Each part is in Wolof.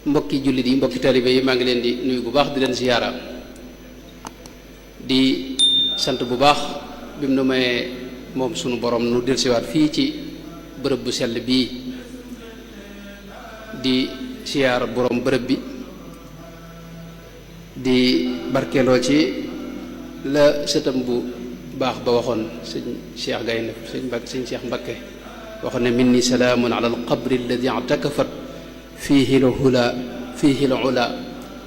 mbokki jullit yi mbokki taalibe yi maa ngi leen di nuyu bu baax di leen ziyaara di sant bu baax bi mu nu mayee moom sunu borom nu dellusiwaat fii ci bërëb bu sell bii di ziyaar borom bërëb bi di barkeeloo ci la sëtam bu baax ba waxoon sëñ Cheikh Gaynde sëñ Cheikh Mbakke waxoon ne minni salaamun ala alqabri alladi i'takafat fiihi al-ula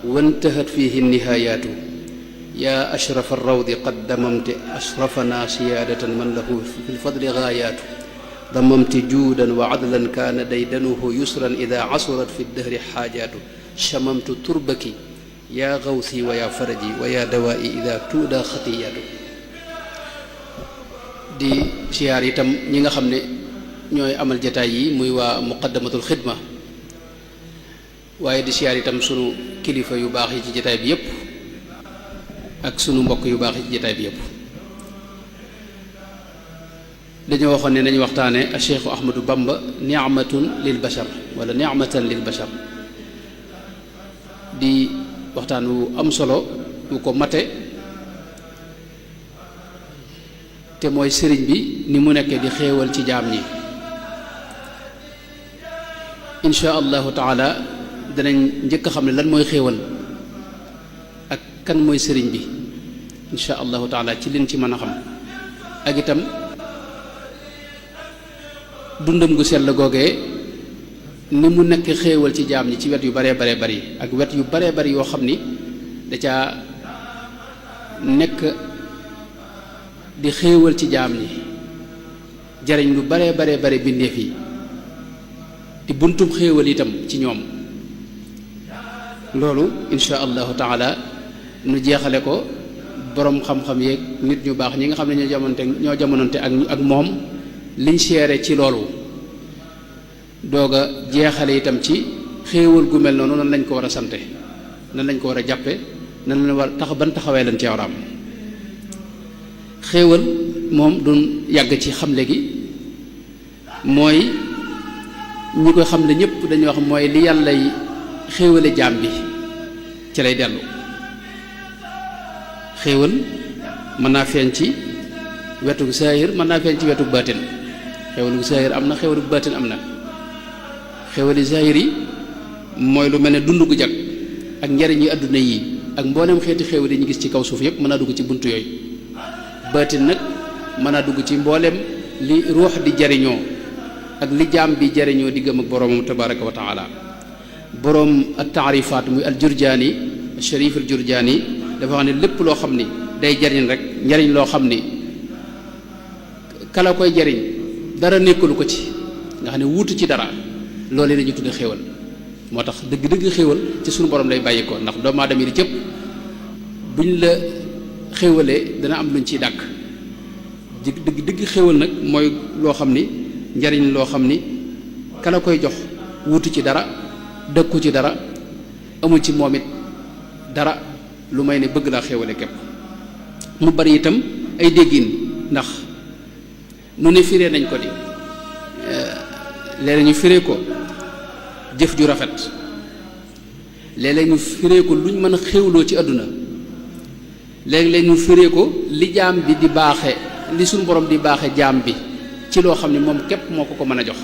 wantahat fiihi an-nihaayatu yaa ashraf ar-rawdi qad damamti ashrafana siyaadatan man lahu fi l-fadli gaayaatu damamti juudan wa adlan kaana daydanuhu yusran idaa casurat fi d-dahri xaajaatu shamamtu turbaki yaa gawsi wa yaa faraji wa yaa dawaa'i idaa tuudaa xatiyaatu di siyaar itam ñi nga xam ne ñooy amal jataay yi muy waa muqaddamatul xidma waaye di siyaar itam sunu kilifa yu baax yi ci jataay bi yépp ak sunu mbokk yu baax yi ci jataay bi yépp dañoo waxoon ne nañu waxtaane a Cheikhu Ahmadu Bamba ni'matun lil bashar wala ni'matan lil bashar di waxtaan wu am solo wu ko mate te mooy sëriñ bi ni mu nekkee di xéewal ci jaam ñi insha allahu taala danañ njëkk a xam ne lan mooy xéewal ak kan mooy sëriñ bi insha allahu taala ci liñ ci mën a xam ak itam dundam gu sell googee ni mu nekk xéewal ci jaam ñi ci wet yu baree baree bari ak wet yu baree bari yoo xam ni da caa nekk di xéewal ci jaam ñi jariñ lu baree baree bare bindeef yi di buntum xéewal itam ci ñoom loolu insha allahu taala nu jeexale ko boroom xam-xam yeeg nit ñu baax ñi nga xam ne ñoo jamononte ak moom liñ seere ci loolu doog a jeexale itam ci xéewal gu mel noonu nan lañ ko war a sante nan lañ ko war a jàppe nan lañ war tax ban taxawee lañ ci war a am xéewal moom duñ yàgg ci xamle gi mooy ñi koy xamle ñëpp dañuy wax mooy li yàllay xéewale jaam bi ci lay dellu xéewal mën naa feeñ ci wetu saahir mën naa feeñ ci wetu baatin xéewalu saahir am na xéewalu baatin am na xéewali saahir yi mooy lu mel ne dund gu jag ak njariñ yi àdduna yi ak mboolem xeeti xéewal yi ñu gis ci kaw suuf yëpp mën naa dugg ci buntu yooyu baatin nag mën naa dugg ci mboolem li ruux di jariñoo ak li jaam bi jariñoo di gëm ak boroomam tabaraka wa taala boroom at taarifaat muy al jurjaani sharif al jurjaani dafa wax ne lépp loo xam ni day jariñ rek njariñ loo xam ni kala koy jariñ dara nekkalu ko ci nga xam ne wuutu ci dara loolu la ñuy tudde xéewal moo tax dëgg-dëgg xéewal ci sunu borom lay bàyyi ko ndax doomu aadama yi di cëpp buñ la xéewalee dana am luñ ciy dàkk dëgg xéewal nag mooy loo xam ni njariñ loo xam ni kala koy jox wuutu ci dara dëkku ci dara amul ci moom it dara lu may ne bëgg laa xéewale képp mu bari itam ay déggin ndax nu ne firee nañ ko di léeg-léeg ñu firee ko jëf ju rafet léeg-léeg ñu firee ko luñ mën a xéewloo ci àdduna léeg-léeg ñu firee ko li jaam bi di baaxe li suñu borom di baaxe jaam bi ci loo xam ne moom képp moo ko mën a jox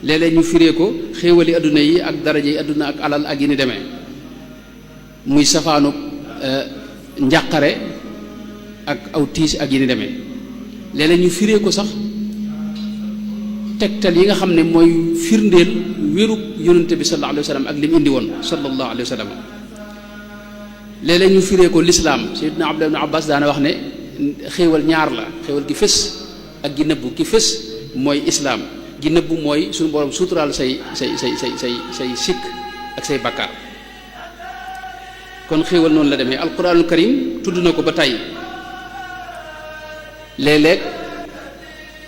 léeg-léeg ñu firee ko xéewali àdduna yi ak daraja yi àdduna ak alal ak yi ni demee muy safaanu njàqare ak aw tiis ak yi ni demee léeg-léeg ñu firee ko sax tegtal yi nga xam ne mooy firndeel wérug yonente bi sallallahu alayhi wa sallam ak li mu indi woon sallallahu alayhi wa sallam léeg-léeg ñu firee ko lislaam sayyidina Abdullah ibn Abbas daana wax ne xéewal ñaar la xéewal gi fës ak gi nëbbu ki fës mooy islaam gi nëbbu mooy suñu borom suturaal say sikk ak say bakkaar kon xéewal noonu la demee alquranul karim tudd na ko ba tey léeg-léeg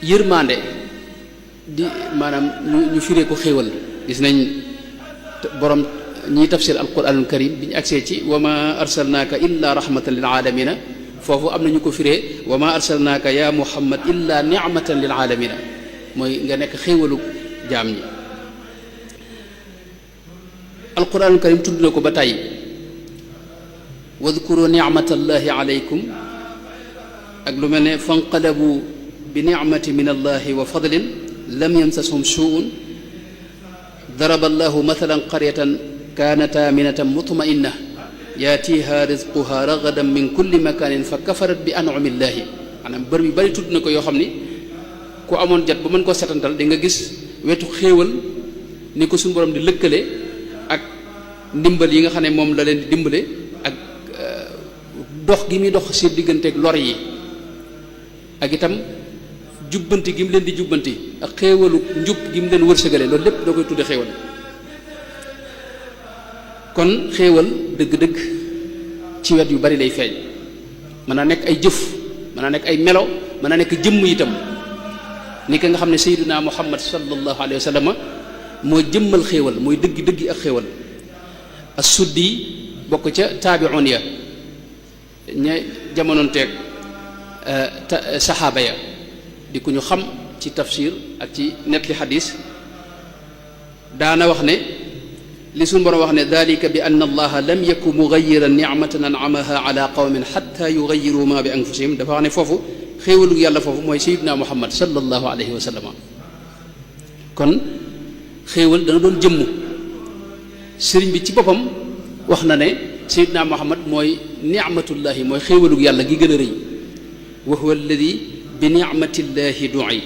yërmande di maanaam ñu firee ko xéewal gis nañ borom ñiy tafsir alquranul karim bi ñu agsee ci wa ma arsalnaaka illa rahmatan lil alamina foofu am na ñu ko firee wa ma arsalnaaka ya muhammad illa ni'matan lil alamina mooy nga nekk xéewalu jaam ñi alquranul karim tudd na ko ba tàyyi wadkuru nicmatallahi alaykum ak lu mel ne fanqalabu bi nicmati min allahi wa fadlin lam yamsashum suun daraba allahu mathalan qaryatan kanat aminatan mutma'inna yaatiha rizquha ragadan min kulli makanin fa kafarat bi an'ami llahi maanaam bër yu bari tudd na ko yoo xam ni ku amoon jot ba mën koo setantal di nga gis wetu xéewal ni ko suñu borom di lëkkale ak ndimbal yi nga xam ne moom la leen di dimbale ak dox gi muy dox seen digganteeg lor yi ak itam jubbanti gi mu leen di jubbanti ak xéewalu njub gi mu leen wërsëgale loolu lépp doo koy tudde xéewal kon xéewal dëgg-dëgg ci wet yu bari lay feeñ mën naa nekk ay jëf mën naa nekk ay melo mën naa nekk jëmm itam ni ka nga xam ne sayyiduna muhammad sallallahu alayhi wa sallam moo jëmmal xéewal mooy dëggi ak xéewal as-Suddi bokk ca taabi'un ya ña jamonoon teeg saxaaba ya di ku ñu xam ci tafsir ak ci netli xadis daana wax ne li suñu borom wax ne dalika bi anna allaha lam yaku mughayiran nicmatan an'amaha ala qawmin xatta yughayiru ma bi anfusihim dafa wax ne foofu xéewalu yàlla foofu mooy sayyidina muhammad sallallahu alayhi wa sallam kon xéewal dana doon jëmm sëriñ bi ci boppam wax na ne sayyidina muhammad mooy nicmatullahi mooy xéewalug yàlla gi gën a rëy wa huwa alladi bi nicmatillahi du'i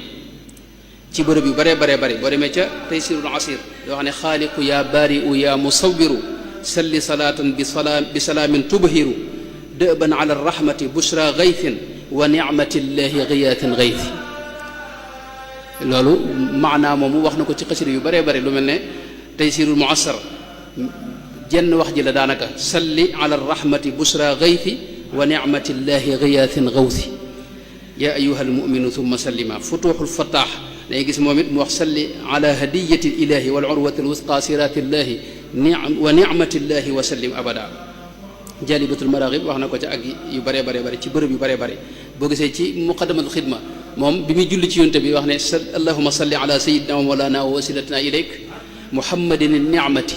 ci bërëb yu bare boo demee ca taysirul asir doo wax ne xaaliqu ya bari'u ya musawwiru salli salaatan bi salaamin tubhiru dëban ala rahmati bushra gaythin wa nicmatillahi giyaatin gaythi loolu maanaa moomu wax na ko ci xasida yu bare lu mel ne taysirul muassar jenn wax ji la daanaka salli ala rahmati bushra gaythi wa nicmatillahi giyaatin gawthi ya ayuha almuminu thumma sallima futuxul fataax dangay gis moom it mu wax salli ala hadiyati ilahi wal urwati alwusqa siratillahi wa nicmatillahi wa sallim abada jalibatul maraaxib wax na ko ca ak yu bare ci bërëb yu bare boo gisee ci muqaddamatul xidma moom bi muy julli ci yonte bi wax ne allahuma salli ala sayidina wa mawlana wa wasilatina ilayk muhammadin nicmati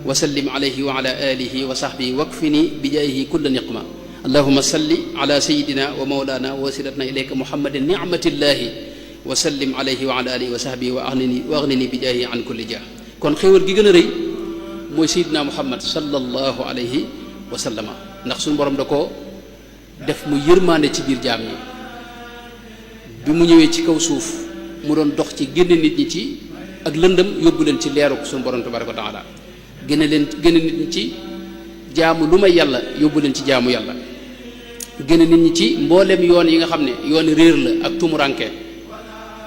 wa sallim alayhi wa ala alihi wa sahbihi wakfini bi jaayihi kulla niqma allahuma salli ala sayidina wa mawlana wa wasilatina ilayka muhammadin nicmatillahi wa sallim alayhi wa ala alihi wa sahbihi wa aghnini bi jaayihi an kulli jah kon xéewal gi gën a rëy mooy sayidina muhammad sallallahu alayhi wa sallama ndax suñu borom da ko def mu yërmaande ci biir jaam ñi bi mu ñëwee ci kaw suuf mu doon dox ci génne nit ñi ci ak lëndëm yóbbu leen ci leeru suñu borom tabaraka wa taala génne nit ñi ci jaamu lu may yàlla yóbbu leen ci jaamu yàlla génne nit ñi ci mboolem yoon yi nga xam ne yooni réer la ak tumuranke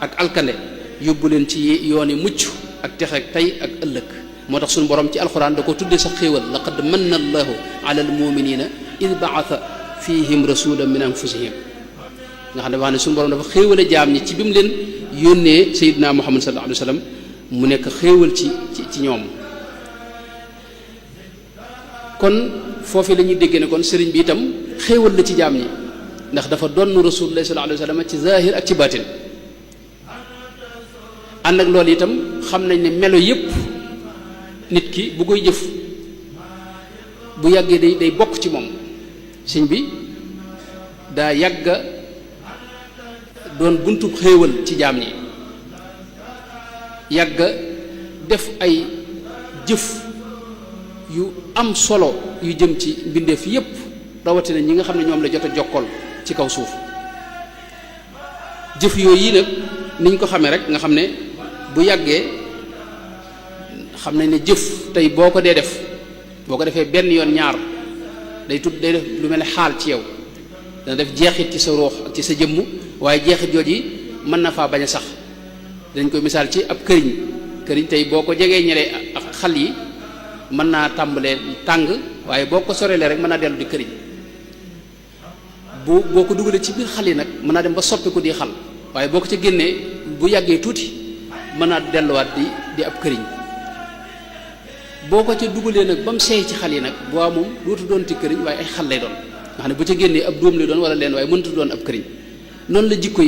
ak alkande yóbbu leen ci yooni mucc ak texe ak tey ak ëllëg moo tax suñu borom ci alxuraan da ko tuddee sax xéewal laqad manna allahu ala almuminina id baatha fihim rasulan min anfusihim nga xam ne wax ne suñu borom dafa xéewale jaam ñi ci bi mu leen yónnee sayyidina muhammad sallallahu alayhi wa sallam mu nekk xéewal ci ñoom kon foofu la ñuy déggee ne kon sëriñ bi itam xéewal la ci jaam ñi ndax dafa donn rasulullah sallallahu alayhi wa sallam ci zahir ak ci baatin ànd ak loolu itam xam nañ ne melo yépp nit ki bu koy jëf bu yàggee day bokk ci moom sëñ bi daa yàgga doon buntub xéewal ci jaam ñi yàgga def ay jëf yu am solo yu jëm ci mbindeef yépp rawatina ñi nga xam ne ñoom la jot a jokkool ci kaw suuf jëf yooyu yi nag niñ ko xamee rek nga xam ne bu yàggee xam nañ ne jëf tey boo ko defee benn yoon ñaar day def lu mel ne xaal ci yow dana def jeexit ci sa ruux ak ci sa jëmm waaye jeexit jooju yi mën na faa bañ a sax dañ koy misaal ci ab këriñ tey boo ko jegee ñelee xal yi mën naa tàmbalee tàng waaye boo ko soreelee rek mën naa dellu di këriñ boo ko dugalee ci biir xal yi nag mën naa dem ba soppi ko di xal waaye boo ko ca génnee bu yàggee tuuti mën naa delluwaat di ab këriñ boo ko ca dugalee nag ba mu seey ci xal yi nag boo moom dootu doon ti këriñ waaye ay xal lay doon nga xam ne bu ca génnee ab dóom lay doon wala leen waaye mënatu doon ab këriñ noonu la jikko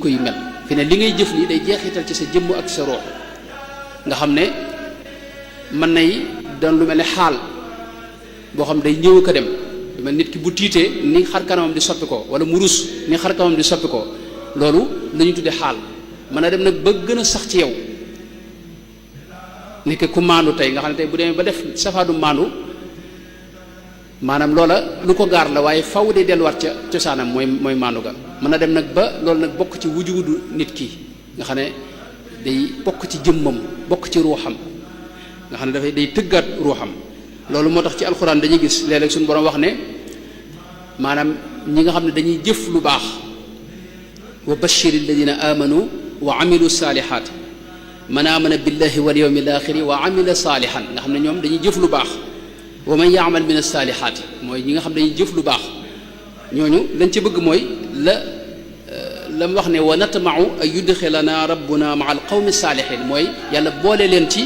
yi mel fi ne li ngay jëf nii day jeexital ci sa jëmm ak sa roox nga xam ne mën nay doon lu mel ne xaal boo xam day ñëw ko dem lu mel nit ki bu tiitee ni xar kanamam di soppi ko wala mu rus ni xar kanamam di soppi ko loolu la ñuy tuddee xaal mën a dem nag ba gën a sax ci yow ni ku maandu tey nga xam ne tey bu demee ba def safaadu maandu maanaam loola lu ko gaar la waaye faw day delluwaat ca cosaanam mooy maandu ga mën a dem nag ba loolu nag bokk ci wujudu nit ki nga xam ne day bokk ci jëmmam bokk ci ruuxam nga xam ne dafay day tëggaat ruuxam loolu moo tax ci alxuraan dañuy gis léeg-léeg suñu borom wax ne maanaam ñi nga xam ne dañuy jëf lu baax wa bashiri alladina amanu wa amilu salihat man amana billahi wal yawmil axiri wa amila salihan nga xam ne ñoom dañuy jëf lu baax wa man yaamal min as-salihat mooy ñi nga xam ne dañuy jëf lu baax ñooñu lañ ci bëgg mooy la mu wax ne wa natma'u ay yudxilana rabbuna maa al qawmi saalihin mooy yàlla boole leen ci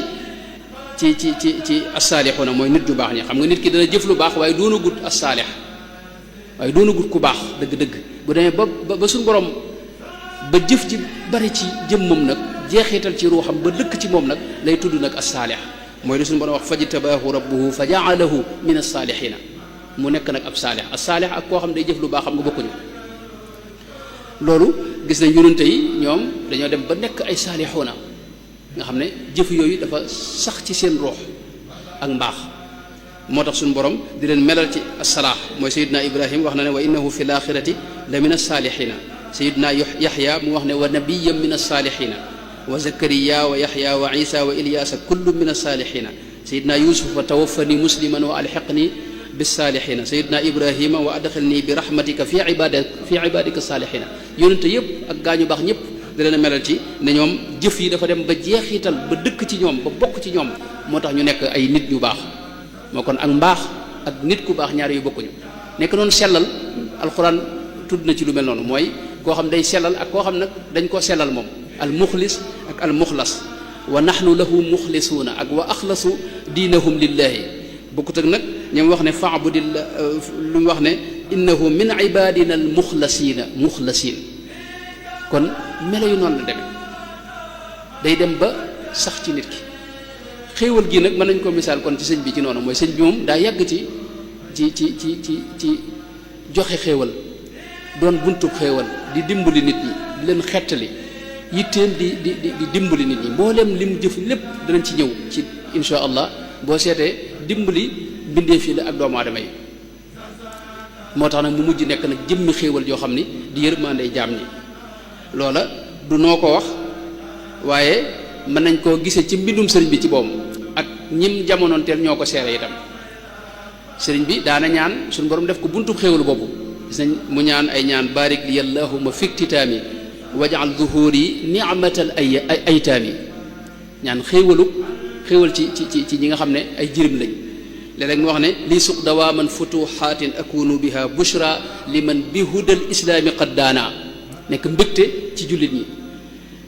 as-saalixuuna mooy nit ñu baax ñi xam nga nit ki dana jëf lu baax waaye doona gut as-saalix waaye doona gut ku baax dëgg-dëgg bu demee ba suñu borom ba jëf ji bari ci jëmmam nag jeexital ci ruuxam ba dëkk ci moom nag lay tudd nag as-saalix mooy li suñu borom wax fajtabaahu rabbuhu fa ja'alahu min as-saalixiina mu nekk nag ab saalix as-saalix ak koo xam day jëf lu baax xam nga bokkuñu loolu gis nañ yonente yi ñoom dañoo dem ba nekk ay saalixuuna nga xam ne jëf yooyu dafa sax ci seen ruux ak mbaax moo tax suñu borom di leen melal ci as-salaax mooy sayidna ibrahim wax na ne wa innahu fi l-axirati la min as-saalixina sayidna yaxya mu wax ne wa nabiyyan min as-saalixina wa zakariya wa yaxya wa isa wa ilyaasa kullu min as-saalixina sayidna yusuf wa tawaffani musliman wa alxiqni bis-saalixina sayidna ibrahima wa adxilni bi rahmatika fi ibadika saalixina yonente yëpp ak gaañu baax ñëpp da leen a melal ci ne ñoom jëf yi dafa dem ba jeexital ba dëkk ci ñoom ba bokk ci ñoom moo tax ñu nekk ay nit ñu baax moo kon ak mbaax ak nit ku baax ñaar yu bokkuñu nekk noonu sellal alxuraan tudd na ci lu mel noonu mooy koo xam day sellal ak koo xam nag dañ koo sellal moom al muxlis ak al muxlas wa nahnu lahu muxlisuuna ak wa axlasu diinahum lillahi bokkut ak nag ñoom wax ne faabudillah lu mu wax ne innahu min ibadina al muxlasiina kon melo yu noonu la demee day dem ba sax ci nit ki xéewal gi nag mën nañ ko misaal kon ci sëñ bi ci noonu mooy sëñ bi moom daa yàgg ci joxe xéewal doon buntub xéewal di dimbali nit ñi di leen xettali yitteem di dimbali nit ñi mbooleem li mu jëf lépp danañ ci ñëw ci insha allah boo seetee dimbali bindee fii la ak doomu aadama yi moo tax nag mu mujj nekk nag jëmmi xéewal yoo xam ni di yërmandey jaam ñi loola du noo ko wax waaye mën nañ koo gisee ci mbindum sëriñ bi ci boobu ak ñim jamonoonteel ñoo ko seere itam sëriñ bi daana ñaan suñu borom def ko buntu xéewal boobu gis nañ mu ñaan ay ñaan barik li allahumma fiktitaami waj'al zuhuri ni'matal aytaami ñaan xéewal ci ñi nga xam ne ay jirim lañ léeg-léeg mu wax ne li suq dawaaman futuxaatin akunu biha bushra liman bi hudal islaami qad daana nekk mbégte ci jullit ñi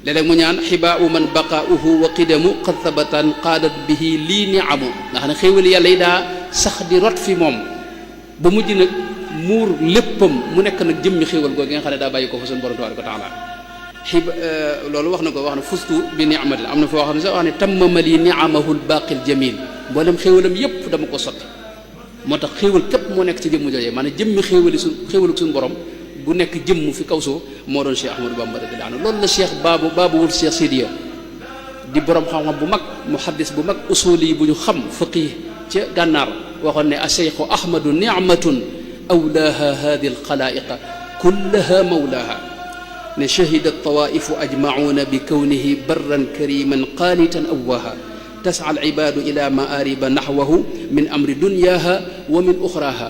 léeg-léeg mu ñaan xibaau man baqaauhu wa qidamu qad thabatan qaadat bihi lii niamu nga xam ne xéewali yàlla yi daa sax di rot fi moom ba mujj nag muur léppam mu nekk nag jëmmi xéewal googu nga xam ne daa bàyyi ko fa suñu borom tabaaraka wa taala loolu wax na ko wax ne fustu bi ni'matin am na foo xam ne sax wax ne tammama li ni'amahu al-baaqil jamil mboolem xéewalam yépp dama ko sotti moo tax xéewal képp moo nekk ci jëmm joojee maanaam jëmmi xéewalu suñu borom bu nekk jëmm fi kaw suuf moo doon Cheikh Ahmadou Bamba radiyallahu anhu loolu la Cheikh baabu wul Cheikh Sidiya di borom xam-xam bu mag muhaddis bu mag usuli bu ñu xam faqih ca gànnaar waxoon ne acheikhu ahmadu nicmatun awlaaha hadi alxalaiqa kullaha mawlaaha ne shahida tawaifu ajmacuuna bi kawnihi barran kariman qaanitan awwaaha tasca alcibaadu ila maariba naxwahu min amri dunyaha wa min uxraha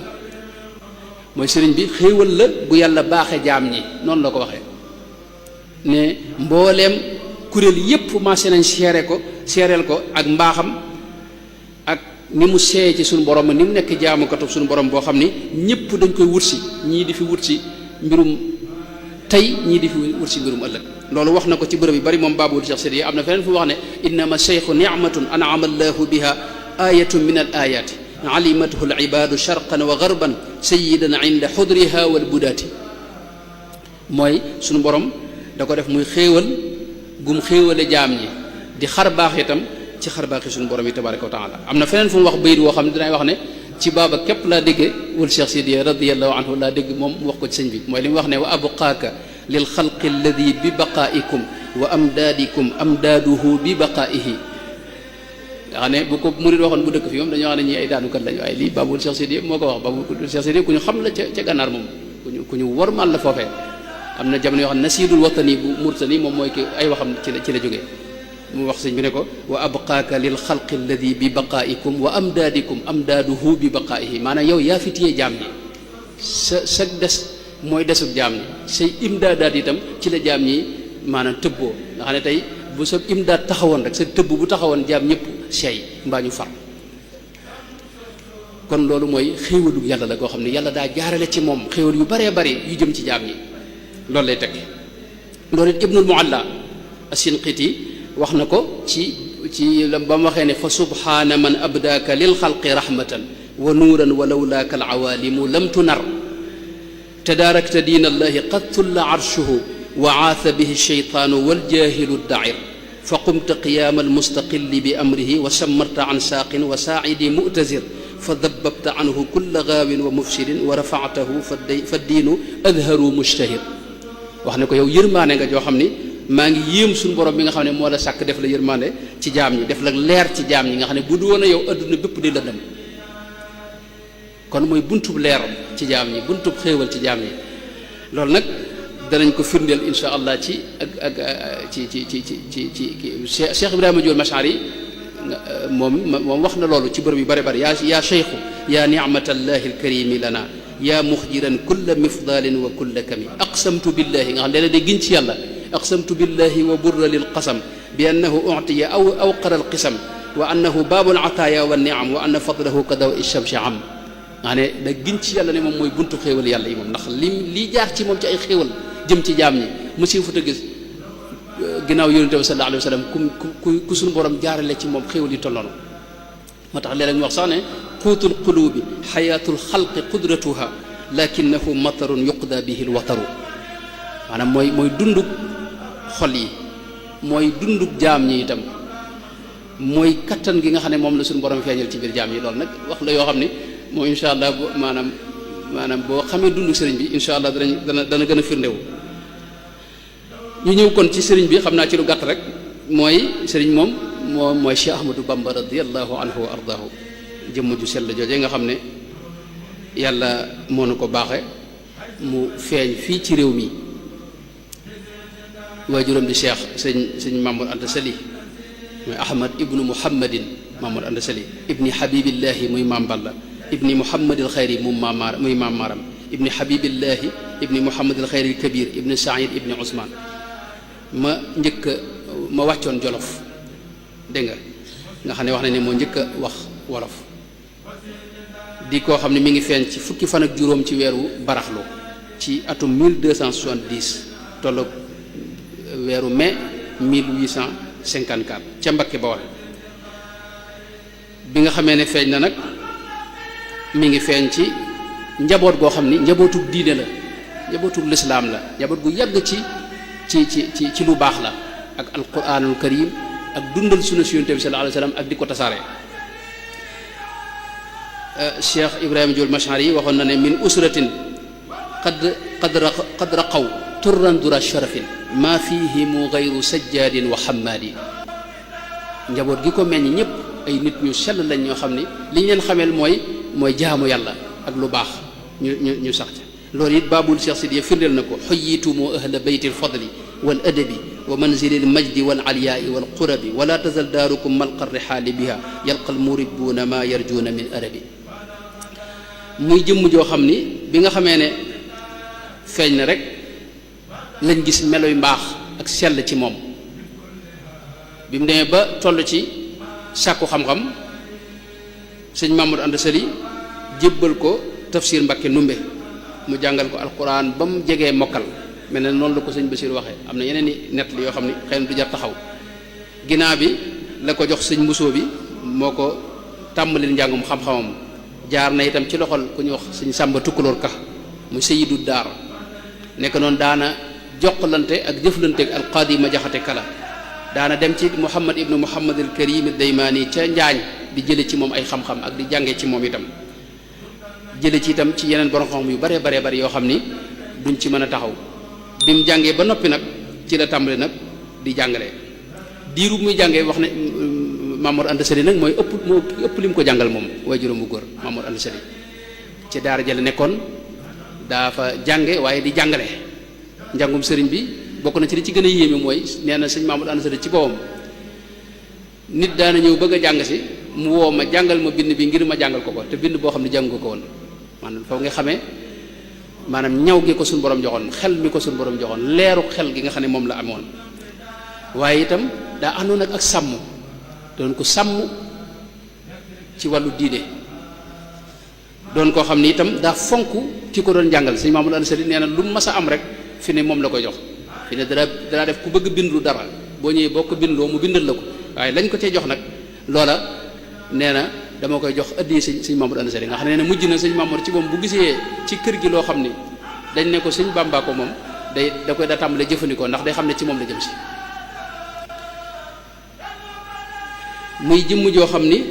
mooy sëriñ bi xéewal la bu yàlla baaxe jaam ñi noonu la ko waxee ne mbooleem kuréel yépp maase nañ seereel ko ak mbaaxam ak ni mu seey ci suñu borom ni mu nekk jaamukatu suñu borom boo xam ni ñépp dañ koy wut si ñii di fi wut si mbirum tey ñii di fi wut si mbirum ëllëg loolu wax na ko ci bërëb yu bari moom baabul Cheikh Sidiya am na feneen fu wax ne innama cheikhu nicmatun an'ama allahu biha ayatun min al ayati alimathu al ibadu sharqan wa garban sayidan inda xudriha wal budaati mooy suñu borom da ko def muy xéewal gum xéewale jaam ñi di xar baax itam ci xarbaaxi suñu borom yi tabaraka wa taala. am na feneen fu mu wax bayit woo xam ne dinay wax ne ci baaba képp laa déggee wul Cheikh Sidiya radiyallahu anhu laa dégg moom mu wax ko ci sëñ bi mooy li mu wax ne wa abqaaka lil xalqi alladi bi baqaikum wa amdaadikum amdaaduhu bi baqaihi nga xam ne bu ko murid waxoon bu dëkk fi moom dañoo xam ne ñi ay daanukat lañu waaye lii baabul Cheikh Sidiya moo ko wax baabul Cheikh Sidiya ku ñu xam la ca gànnaar moom ku ñu wormaal la foofee am na jamono yoo xam ne nasiidul watani bu murtani moom mooy ki ay waxam ci la jógee mu wax sëñ bi ne ko wa abqaaka lil xalqi alladi bi baqaikum wa amdaadikum amdaaduhu bi baqaihi maanaam yow yaa fi téye jaam ñi sa des mooy desub jaam ñi say imdaadaat itam ci la jaam ñi maanaam tëbboo nga xam ne tey bu sa imdaad taxawoon rek sa tëbb bu taxawoon jaam ñëpp seey mbaa ñu far kon loolu mooy xéewalug yàlla la koo xam ne yàlla daa jaarale ci moom xéewal yu baree bari yu jëm ci jaam ñi loolu lay teg loolu it ibnul mualla as-Sinqiti wax na ko ci ba mu waxee ne fa subhaana man abdaaka lil xalqi rahmatan wa nuuran wa lawlaaka al awaalimu lam tunar tadaarakta diin allahi qad tulla arshuhu wa aatha bihi sheytaanu waljaahilu dair fa qumta qiyaama almustaqilli bi amrihi wa sammarta an saaqin wa saaidi mu'tazir fa dabbabta anhu kulla gaawin wa mufsidin wa rafactahu fa diinu adharu mushtahir wax ne ko yow yërmaane nga joo xam ni maa ngi yéem suñu borom bi nga xam ne moo la sàkk def la yërmaande ci jaam ñi def la leer ci jaam ñi nga xam ne bu du woon a yow adduna bépp di lëndëm kon mooy buntub leer ci jaam ñi buntub xéewal ci jaam ñi loolu nag danañ ko firndeel insha allah ci Cheikh Ibrahima Diol Mashari moom wax na loolu ci bërëb yu bare bare yaa cheikhu yaa nicmatallahi alkarimi lana yaa muxjiran kulla mifdalin wa kulla kami aqsamtu billahi nga xam ne day giñ ci yàlla aqsamtu billahi wa burra lil qasam bi annahu utiya aw qara al qisam wa annahu baabul ataaya wa niam wa anna fadlahu ka daw ishamsi am nga ne da giñ ci yàlla ne moom mooy buntu xéewal yàlla yi moom ndax lii jaar ci moom ci ay xéewal jëm ci jaam ñi monsieur futa gis ginnaaw yonente bi sallallahu alayhi wa sallam ku suñu borom jaarale ci moom xéewal yi tolloon moo tax léeg-léeg ñu wax sax ne quutul qulubi xayaatul xalqi qudratuha lakinahu matarun yuqda bihi l wataru maanaam mooy dundug xol yi mooy dundug jaam ñi itam mooy kattan gi nga xam ne moom la suñu borom feeñal ci biir jaam yi loolu nag wax la yoo xam ne moom incha allah maanaam boo xamee dundu sëriñ bi incha allah dana gën a firndewu ñu ñëw kon ci sëriñ bi xam naa ci lu gàtt rek mooy sëriñ moom mooy Cheikh Ahmadou Bamba radiallahu anhu wa ardaahu jëmm ju sell jooje nga xam ne yàlla moo nu ko baaxe mu feeñ fii ci réew mi waajuram di Cheikh sëñ Mamour Anta Sali muy Ahmad ibnu Muhammadin Mamour Anta Sali ibni Habibillahi muy Maam Balla ibni Muhammadil Xayri muy Maam Maram ibni Habibillahi ibni Muhammadil Xayri Kabir ibni Saïd ibni Ousmane ma wàccoon Jolof dégg nga xam ne wax na ne moo njëkk a wax wolof di koo xam ne mi ngi feeñ ci fukki fan ak juróom ci weeru baraxlu ci atum 1270 tolloog weeru mai 1854 ca Mbakke Bawol bi nga xamee ne feeñ na nag mi ngi feeñ ci njaboot goo xam ni njabootug diine la njabootug lislaam la njaboot gu yàgg ci lu baax la ak alquranul karim ak dundal sunna si yonent bi sallallahu alayhi wa sallam ak di ko tasaare Cheikh Ibrahima Diol Mashari yi waxoon na ne min usratin qad raqaw turran dura sharafin maa fihimu gayru sajjaadin wa xammaadi njaboot gi ko meññ ñëpp ay nit ñu sell lañ ñoo xam ni li ñu leen xameel mooy jaamu yàlla ak lu baax ñu sax ca loolu it baabul Cheikh Sidiya firndeel na ko xoyitumu ahla baytil fadli wal adabi wa manzilil majdi wal aliyaai wal qurabi wala tazal daarukum malqa rihaali biha yalqa almuribuuna ma yarjuuna min arabi muy jëmm joo xam ni bi nga xamee ne feeñ na rek lañ gis meloy mbaax ak sell ci moom bi mu demee ba toll ci sàkku xam-xam sëñ Mamadou Anta Sali jébbal ko tafsir Mbakke Numbe mu jàngal ko alquran ba mu jegee mokkal mel ne noonu la ko sëñ Basiir waxee am na yeneen i nett li yoo xam ne xëy na du jar taxaw ginnaaw bi la ko jox sëñ Mbusoo bi moo ko tàmbalil njàngum xam-xamam jaar na itam ci loxol ku ñuy wax sëñ Sàmba Tukkulóor Ka mu sayidu daar nekk noonu daana jokkalante ak jëflante ak alqaadi ma jaxate kala daana dem ci Muhammad ibnu Muhammad al Karim ad-Daymaani ca Njaañ di jële ci moom ay xam-xam ak di jànge ci moom itam jële ci itam ci yeneen borom xam yu bare bare bari yoo xam ni duñ ci mën a taxaw bi mu jàngee ba noppi nag ci la tàmbali nag di jàngale diiru muy jàngee wax ne Mamour Anta Sali nag mooy ëpp li mu ko jàngal moom waaye juróom bu góor Mamour Anta Sali ci daara jële nekkoon daa fa jànge waaye di jàngale njàngum sëriñ bi bokk na ci li ci gën a yéeme mooy nee na sëñ Mamour Anta Sali ci boppam nit daana ñëw bëgg a jàng si mu woo ma jàngal ma bind bi ngir ma jàngal ko te bind boo xam ne jàng ko woon maanaam foofu nga xamee maanaam ñaw gi ko suñu borom joxoon xel mi ko suñu borom joxoon leeru xel gi nga xam ne moom la amoon waaye itam daa àndoon ak sàmm doon ko sàmm ci wàllu diine doon koo xam ne itam daa fonk ki ko doon jàngal sëñ Mamour Anta Sali nee na lu mu mas a am rek fi ne moom la koy jox fi ne dara def ku bëgg bindu dara boo ñëwee boo ko bindloo mu bindal la ko waaye lañ ko cee jox nag loola nee na dama koy jox addi sëñ Mamour Anta Sali nga xam ne mujj na sëñ Mamour ci moom bu gisee ci kër gi loo xam ni dañ ne ko sëñ Bàmba ko moom da koy tàmbalee jëfandikoo ndax day xam ne ci moom la jëm si muy jëmm joo xam ni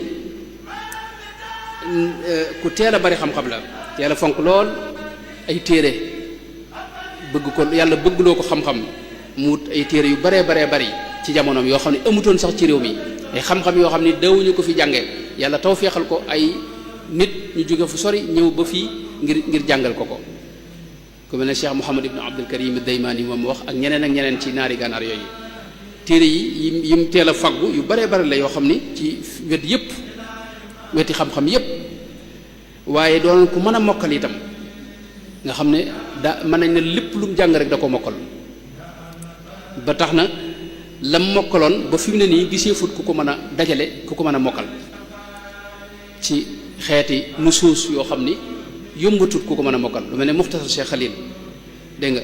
ku teel a bari xam-xam la teel a fonk lool ay téere bëgg ko yàlla bëggloo ko xam-xam mu wut ay téere yu baree bari ci jamonoom yoo xam ne amutoon sax ci réew mi ay xam-xam yoo xam ni dawuñu ko fi jànge yàlla taw feexal ko ay nit ñu jóge fu sori ñëw ba fii ngir jàngal ko ku mel ne Cheikh Mouhamad ibnu Abdul Karim ad-Daymaani moom wax ak ñeneen ci naari gànnaar yooyu téere yi yim teel a faggu yu baree bari la yoo xam ni ci wet yépp weti xam-xam yépp waaye doon ku mën a mokkal itam nga xam ne mën nañ ne lépp lu mu jàng rek da ko mokkal ba tax na lam mokkaloon ba fi mu ne nii gisee fut ku ko mën a dajale ku ko mën a mokkal ci xeeti nusuus yoo xam ni yombatut ku ko mën a mokkal lu mel ne Muxtasar Cheikh Khalil dégg nga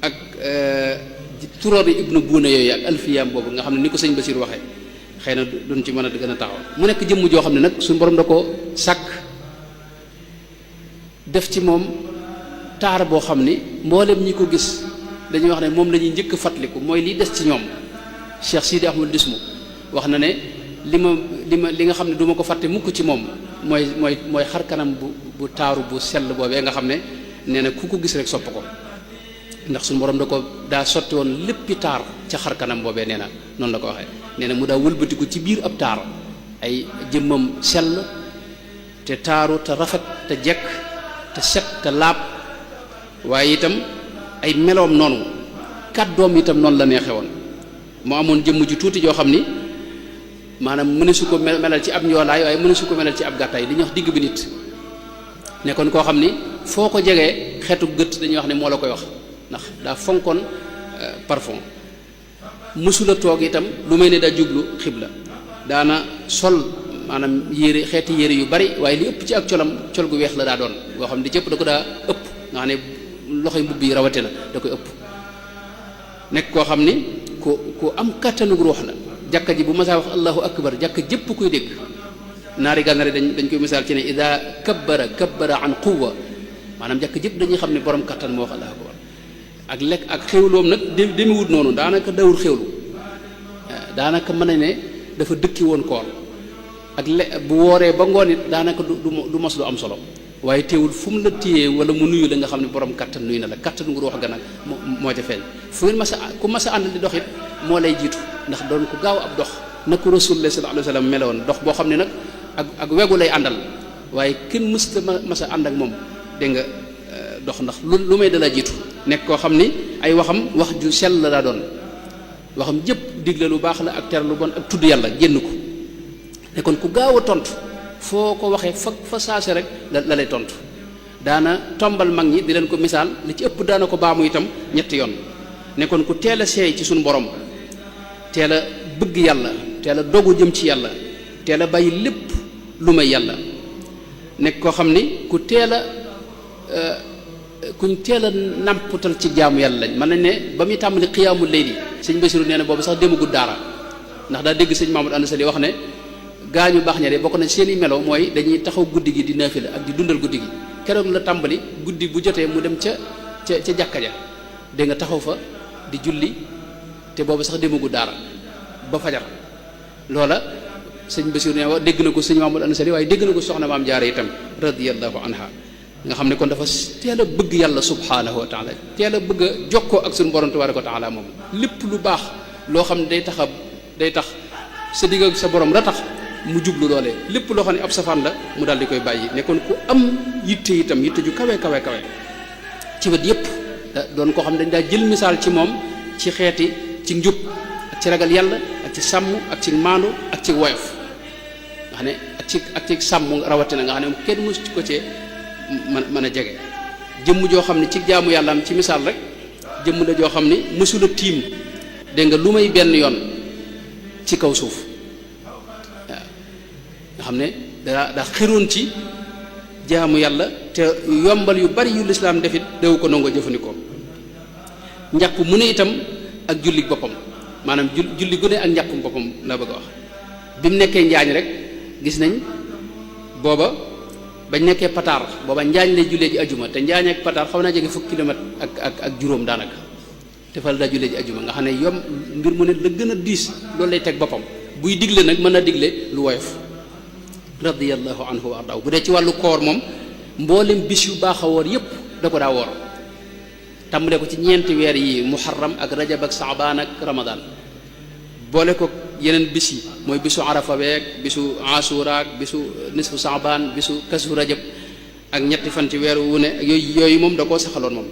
ak turoori ibnu Buuna yooyu ak alfiyaam boobu nga xam ne ni ko sëñ Basiir waxee xëy na duñ ci mën a gën a taxaw mu nekk jëmm joo xam ne nag suñu borom da ko sàkk def ci moom taar boo xam ni mboolem ñi ko gis dañuy wax ne moom la ñuy njëkk fàttaliku mooy liy des ci ñoom Cheikh Sidi Ahmad Dismu wax na ne li nga xam ne du ma ko fàtte mukk ci moom mooy xar kanam bu taaru bu sell boobee nga xam ne nee na ku ko gis rek sopp ko ndax suñu borom daa sotti woon léppi taar ca xar kanam boobee nee na noonu la ko waxee nee na mu daa wëlbatiku ci biir ab taar ay jëmmam sell te taaru te rafet te jekk te set te laab waaye itam ay meloom noonu kàddoom itam noonu la neexee woon mu amoon jëmm ju tuuti joo xam ni maanaam mëne su ko melal ci ab njoolaay waaye mëne su ko melal ci ab gàttaay li ñuy wax digg bi nit nekkoon koo xam ni foo ko jegee xeetu gët dañuy wax ne moo la koy wax ndax daa fonkoon parfum mësula toog itam lu may ne daa jublu xibla daana sol maanaam xeeti yére yu bari waaye li ëpp ci ak col gu weex la daa doon boo xam ne di cëpp da ko daa ëpp nga xam ne loxoy mbubb yi rawate na da koy ëpp nekk koo xam ni ku am kàttanug ruux la jàkka ji bu masaa wax allahu akbar jàkka jëpp koy dégg naari gànnaar dañ koy misaal ci ne ida kabbara an quwwa maanaam jàkka jëpp dañuy xam ne borom kàttan moo wax allahu akbar ak lekk ak xewloom nag demewut noonu daanaka dawul xewlu daanaka mën na ne dafa dëkki woon koor ak bu wooree ba ngoon it daanaka du mos lu am solo waaye teewul fu mu la téyee wala mu nuyu la nga xam ne borom kattan nuyu na la kattan gu wax gan ak moo ca feeñ fu ngeen ku mas a àndal di dox it moo lay jiitu ndax doon ko gaaw ab dox na ko rasulullah sallallahu alayhi wa sallam meloon dox boo xam ne nag ak wegu lay àndal waaye kenn mës ta mas a ànd ak moom dégg nga dox ndax lu may dala jiitu nekk koo xam ni ay wax ju sell la daa doon waxam jëpp digle lu baax la ak tere lu bon ak tudd yàlla génn ko nekkoon ku gaaw a tontu foo ko waxee fa saase rek la lay tontu daana tombal mag ñi di leen ko misaal li ci ëpp daana ko baamu itam ñetti yoon nekkoon ku teel a seey ci suñu borom teel a bëgg yàlla teel a dogu jëm ci yàlla teel a bàyyi lépp lu may yàlla nekk koo xam ni kuñ teel a namputal ci jaamu yàlla lañ mën nañ ne ba muy tàmbali xiyaamul layli sëñ Basiru nee na boobu sax demagul daara ndax daa dégg sëñ Mamadou Anta Sali wax ne gaañu baax ña de bokk na seen i melo mooy dañuy taxaw guddi gi di naafila ak di dundal guddi gi keroog la tàmbali guddi bu jotee mu dem ca jàkka ja dégg nga taxaw fa di julli te boobu sax demagul daara ba fajar loola sëñ Basiru ne wa dégg na ko sëñ Mamadou Ansari waaye dégg na ko soxna maam Jaara itam radiyallahu anha nga xam ne kon dafa teel a bëgg yàlla subhanahu wa taala teel a bëgg a jokkoo ak suñu borom tabaraka wa taala moom lépp lu baax loo xam ne day tax sa digg ak sa borom la tax mu jublu loolee lépp loo xam ne ab safaan la mu daal di koy bàyyi nekkoon ku am yitte itam yitte ju kawe ci wet yépp doon koo xam ne dañ daa jël misaal ci moom ci xeeti ci njub ak ci ragal yàlla ak ci sàmm ak ci maandu ak ci woyof nga xam ne ak ci sàmm rawatina nga xam ne kenn mësu ko cee mën a jege jëmm joo xam ne ci jaamu yàlla am ci misaal rek jëmm la joo xam ne mësula tiim dégg nga lu may benn yoon ci kaw suuf waaw nga xam ne daa xiroon ci jaamu yàlla te yombal yu bari yu lislaam defit dew ko nangoo jëfandikoo njàpp mu ne itam ak julli boppam maanaam julli gu ne ak njàppum boppam la bëgg a wax bi mu nekkee njaañ rek gis nañ booba bañ nekkee pataar booba njaañ lay jullee ji ajuma te njaañ ak pataar xaw naa jege fukki kilomètre ak juróom daanaka te fa la daa jullee ji ajuma nga xam ne yom mbir mu ne la gën a diis loolu lay teg boppam buy digle nag mën a digle lu woyof radiyallahu anhu wa ardaahu bu dee ci wàllu koor moom mboolem bis yu baax a woor yépp da ko daa woor tàmbale ko ci ñeenti weer yi muharram ak rajab ak saabaan ak ramadan boole ko yeneen bis yi mooy bisu arafa beeg bisu asura ak bisu nisfu saabaan bisu kasu rajab ak ñetti fan ci weeru wu ne yooyu moom da koo saxaloon moom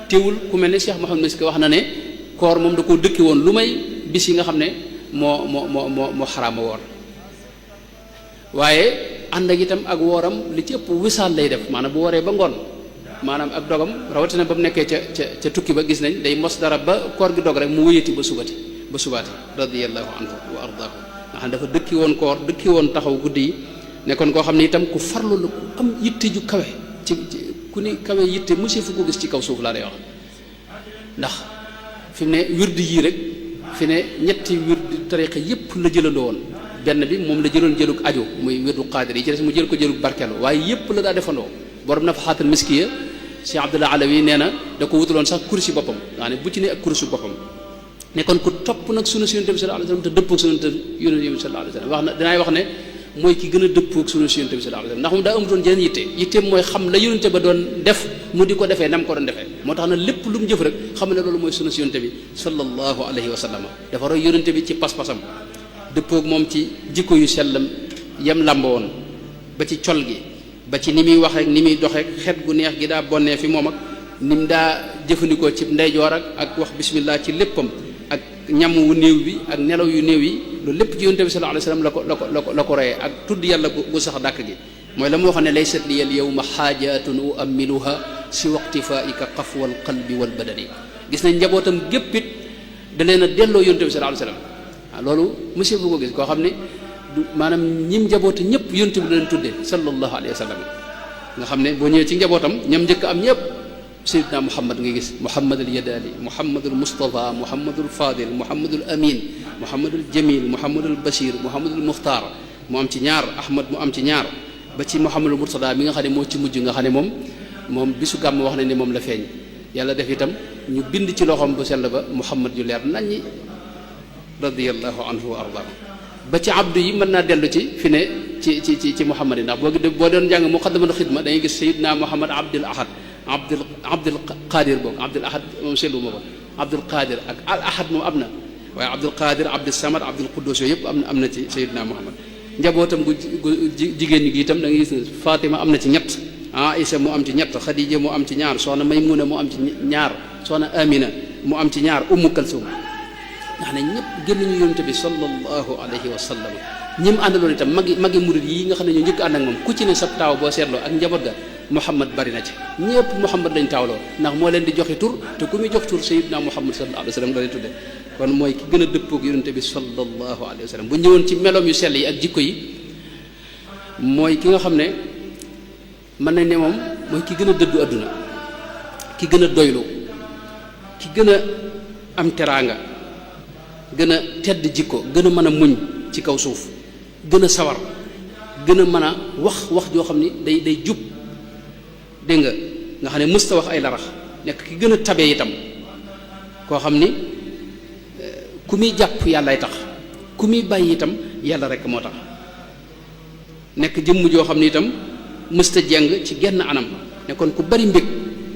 teewul ku mel ne Cheikh Mouhamed Miski wax na ne koor moom da koo dëkki woon lu may bis yi nga xam ne moo xaraama woor waaye ànd ak itam ak wooram li ci ëpp wisaal lay def maanaam bu wooree ba ngoon maanaam ak dogam rawatina ba mu nekkee ca tukki ba gis nañ day mos dara ba koor gi dog rek mu wëyati ba subaati radiyallahu anhu wa ardaahu nga xam ne dafa dëkki woon koor dëkki woon taxaw guddi yi nekkoon koo xam ne itam ku farlu la ku am yitte ju kawe ci ku ni kawe yitte monsieur fu ko gis ci kaw suuf laa lay wax ndax fi mu ne wird yii rek fi ne ñetti wird tariqa yépp la jëlandoo woon benn bi moom la jëloon jëlug aju muy wirdu qaadir yi ci des mu jël ko jëlug barkelu waaye yépp la daa defandoo borom nafaxaatul miskiya Cheikh Abdullah Alawi nee na da ko wutaloon sax kursi boppam nga ne bu ci ne ak kursi boppam nekkoon ku topp nag sunu Yonent bi sallallahu alayhi wasallam te dëppoog sunu Yonent bi sallallahu alayhi wasallam wax na dinaay wax ne mooy ki gën a dëppoog sunu Yonent bi sallallahu alayhi wasallam ndax moom daa amutoon jeneen yitteem mooy xam la Yonent ba doon def mu di ko defee nam ko doon defee moo tax na lépp lu mu jëf rek xam ne loolu mooy sunu Yonent bi sallallahu alayhi wasallam dafa roy Yonent bi ci pas-pasam dëppoog moom ci jikko yu sellam yam làmb woon ba ci col gi ba ci ni muy waxee ni muy doxee xet gu neex gi daa bonnee fi moom ak ni mu daa jëfandikoo ci ndeyjoor ak wax bismillah ci léppam ak ñam wu néew bi ak nelaw yu néew yi loolu lépp ci Yonent bi sallallahu alayhi wasallam la ko reyee ak tudd yàlla gu sax dàkk gi mooy la mu wax ne laysat li al yawma xaajatun uammiluha si waqtifaika qafwal qalbi wal badani gis nañ njabootam géppit da leen a delloo Yonent bi sallallahu alayhi wasallam loolu monsieur bu ko gis koo xam ne maanaam ñim njaboote ñëpp Yonent bi leen tudde sallallahu alayhi wa sallam nga xam ne boo ñëwee ci njabootam ñam njëkk am ñëpp Seydina Muhammad nga gis Muhammad al Yadali Muhammad al Mustafa Muhammad al Fadil Muhammad al Amin Muhammad al Jamil Muhammad al Bashir Muhammad al Mukhtar mu am ci ñaar Ahmad mu am ci ñaar ba ci Muhammad al Murtada mi nga xam ne moo ci mujj nga xam ne moom bisu gàmm wax na ne moom la feeñ yàlla def itam ñu bind ci loxoom bu sell ba Muhammad yu leer naññi radiyallahu anhu wa ardaahu ba ci abdu yi mën naa dellu ci fi ne ci Muhammad yi ndax boo doon jàng muqaddamatul xidma da ngay gis Seydina Muhammad Abdul Ahad Abdul Qadir boog Abdul Ahad moom seetlu ma ko Abdul Qadir ak al Ahad moom am na waaye Abdul Qadir Abdul Samad Abdul Quddus yooyu yëpp am na ci Seydina Muhammad njabootam gu jigéen ñi gi itam da ngay gis Fatima am na ci ñett Aïsa mu am ci ñett Khadija mu am ci ñaar soxna Maymuna mu am ci ñaar soxna Amina mu am ci ñaar Ummu Kalsum nga xam ne ñëpp génn ñu Yonent bi sallallahu alayhi wa sallam ñim àndaloon itam magi murid yi nga xam ne ñu njëkk ànd ak moom ku ci ne sa taaw boo seetloo ak njaboot ga Muhammad bari na ci ñëpp Muhammad lañ taawloo ndax moo leen di joxe tur te ku muy jox tur Sayyidina Muhammad sallallahu alayhi wa sallam la leen tudde kon mooy ki gën a dëppoog Yonent bi sallallahu alayhi wa sallam bu ñëwoon ci meloom yu sell yi ak jikko yi mooy ki nga xam ne mën nañ ne moom mooy ki gën a dëddu adduna ki gën a doylu ki gën a am teraanga gën a tedd jikko gën a mën a muñ ci kaw suuf gën a sawar gën a mën a wax joo xam ni day jub dégg nga xam ne mësta wax ay larax nekk ki gën a tabe itam koo xam ni ku muy jàpp yàllaay tax ku muy bàyyi itam yàlla rek moo tax nekk jëmm joo xam ne itam mësta jeng ci genn anam ne kon ku bari mbég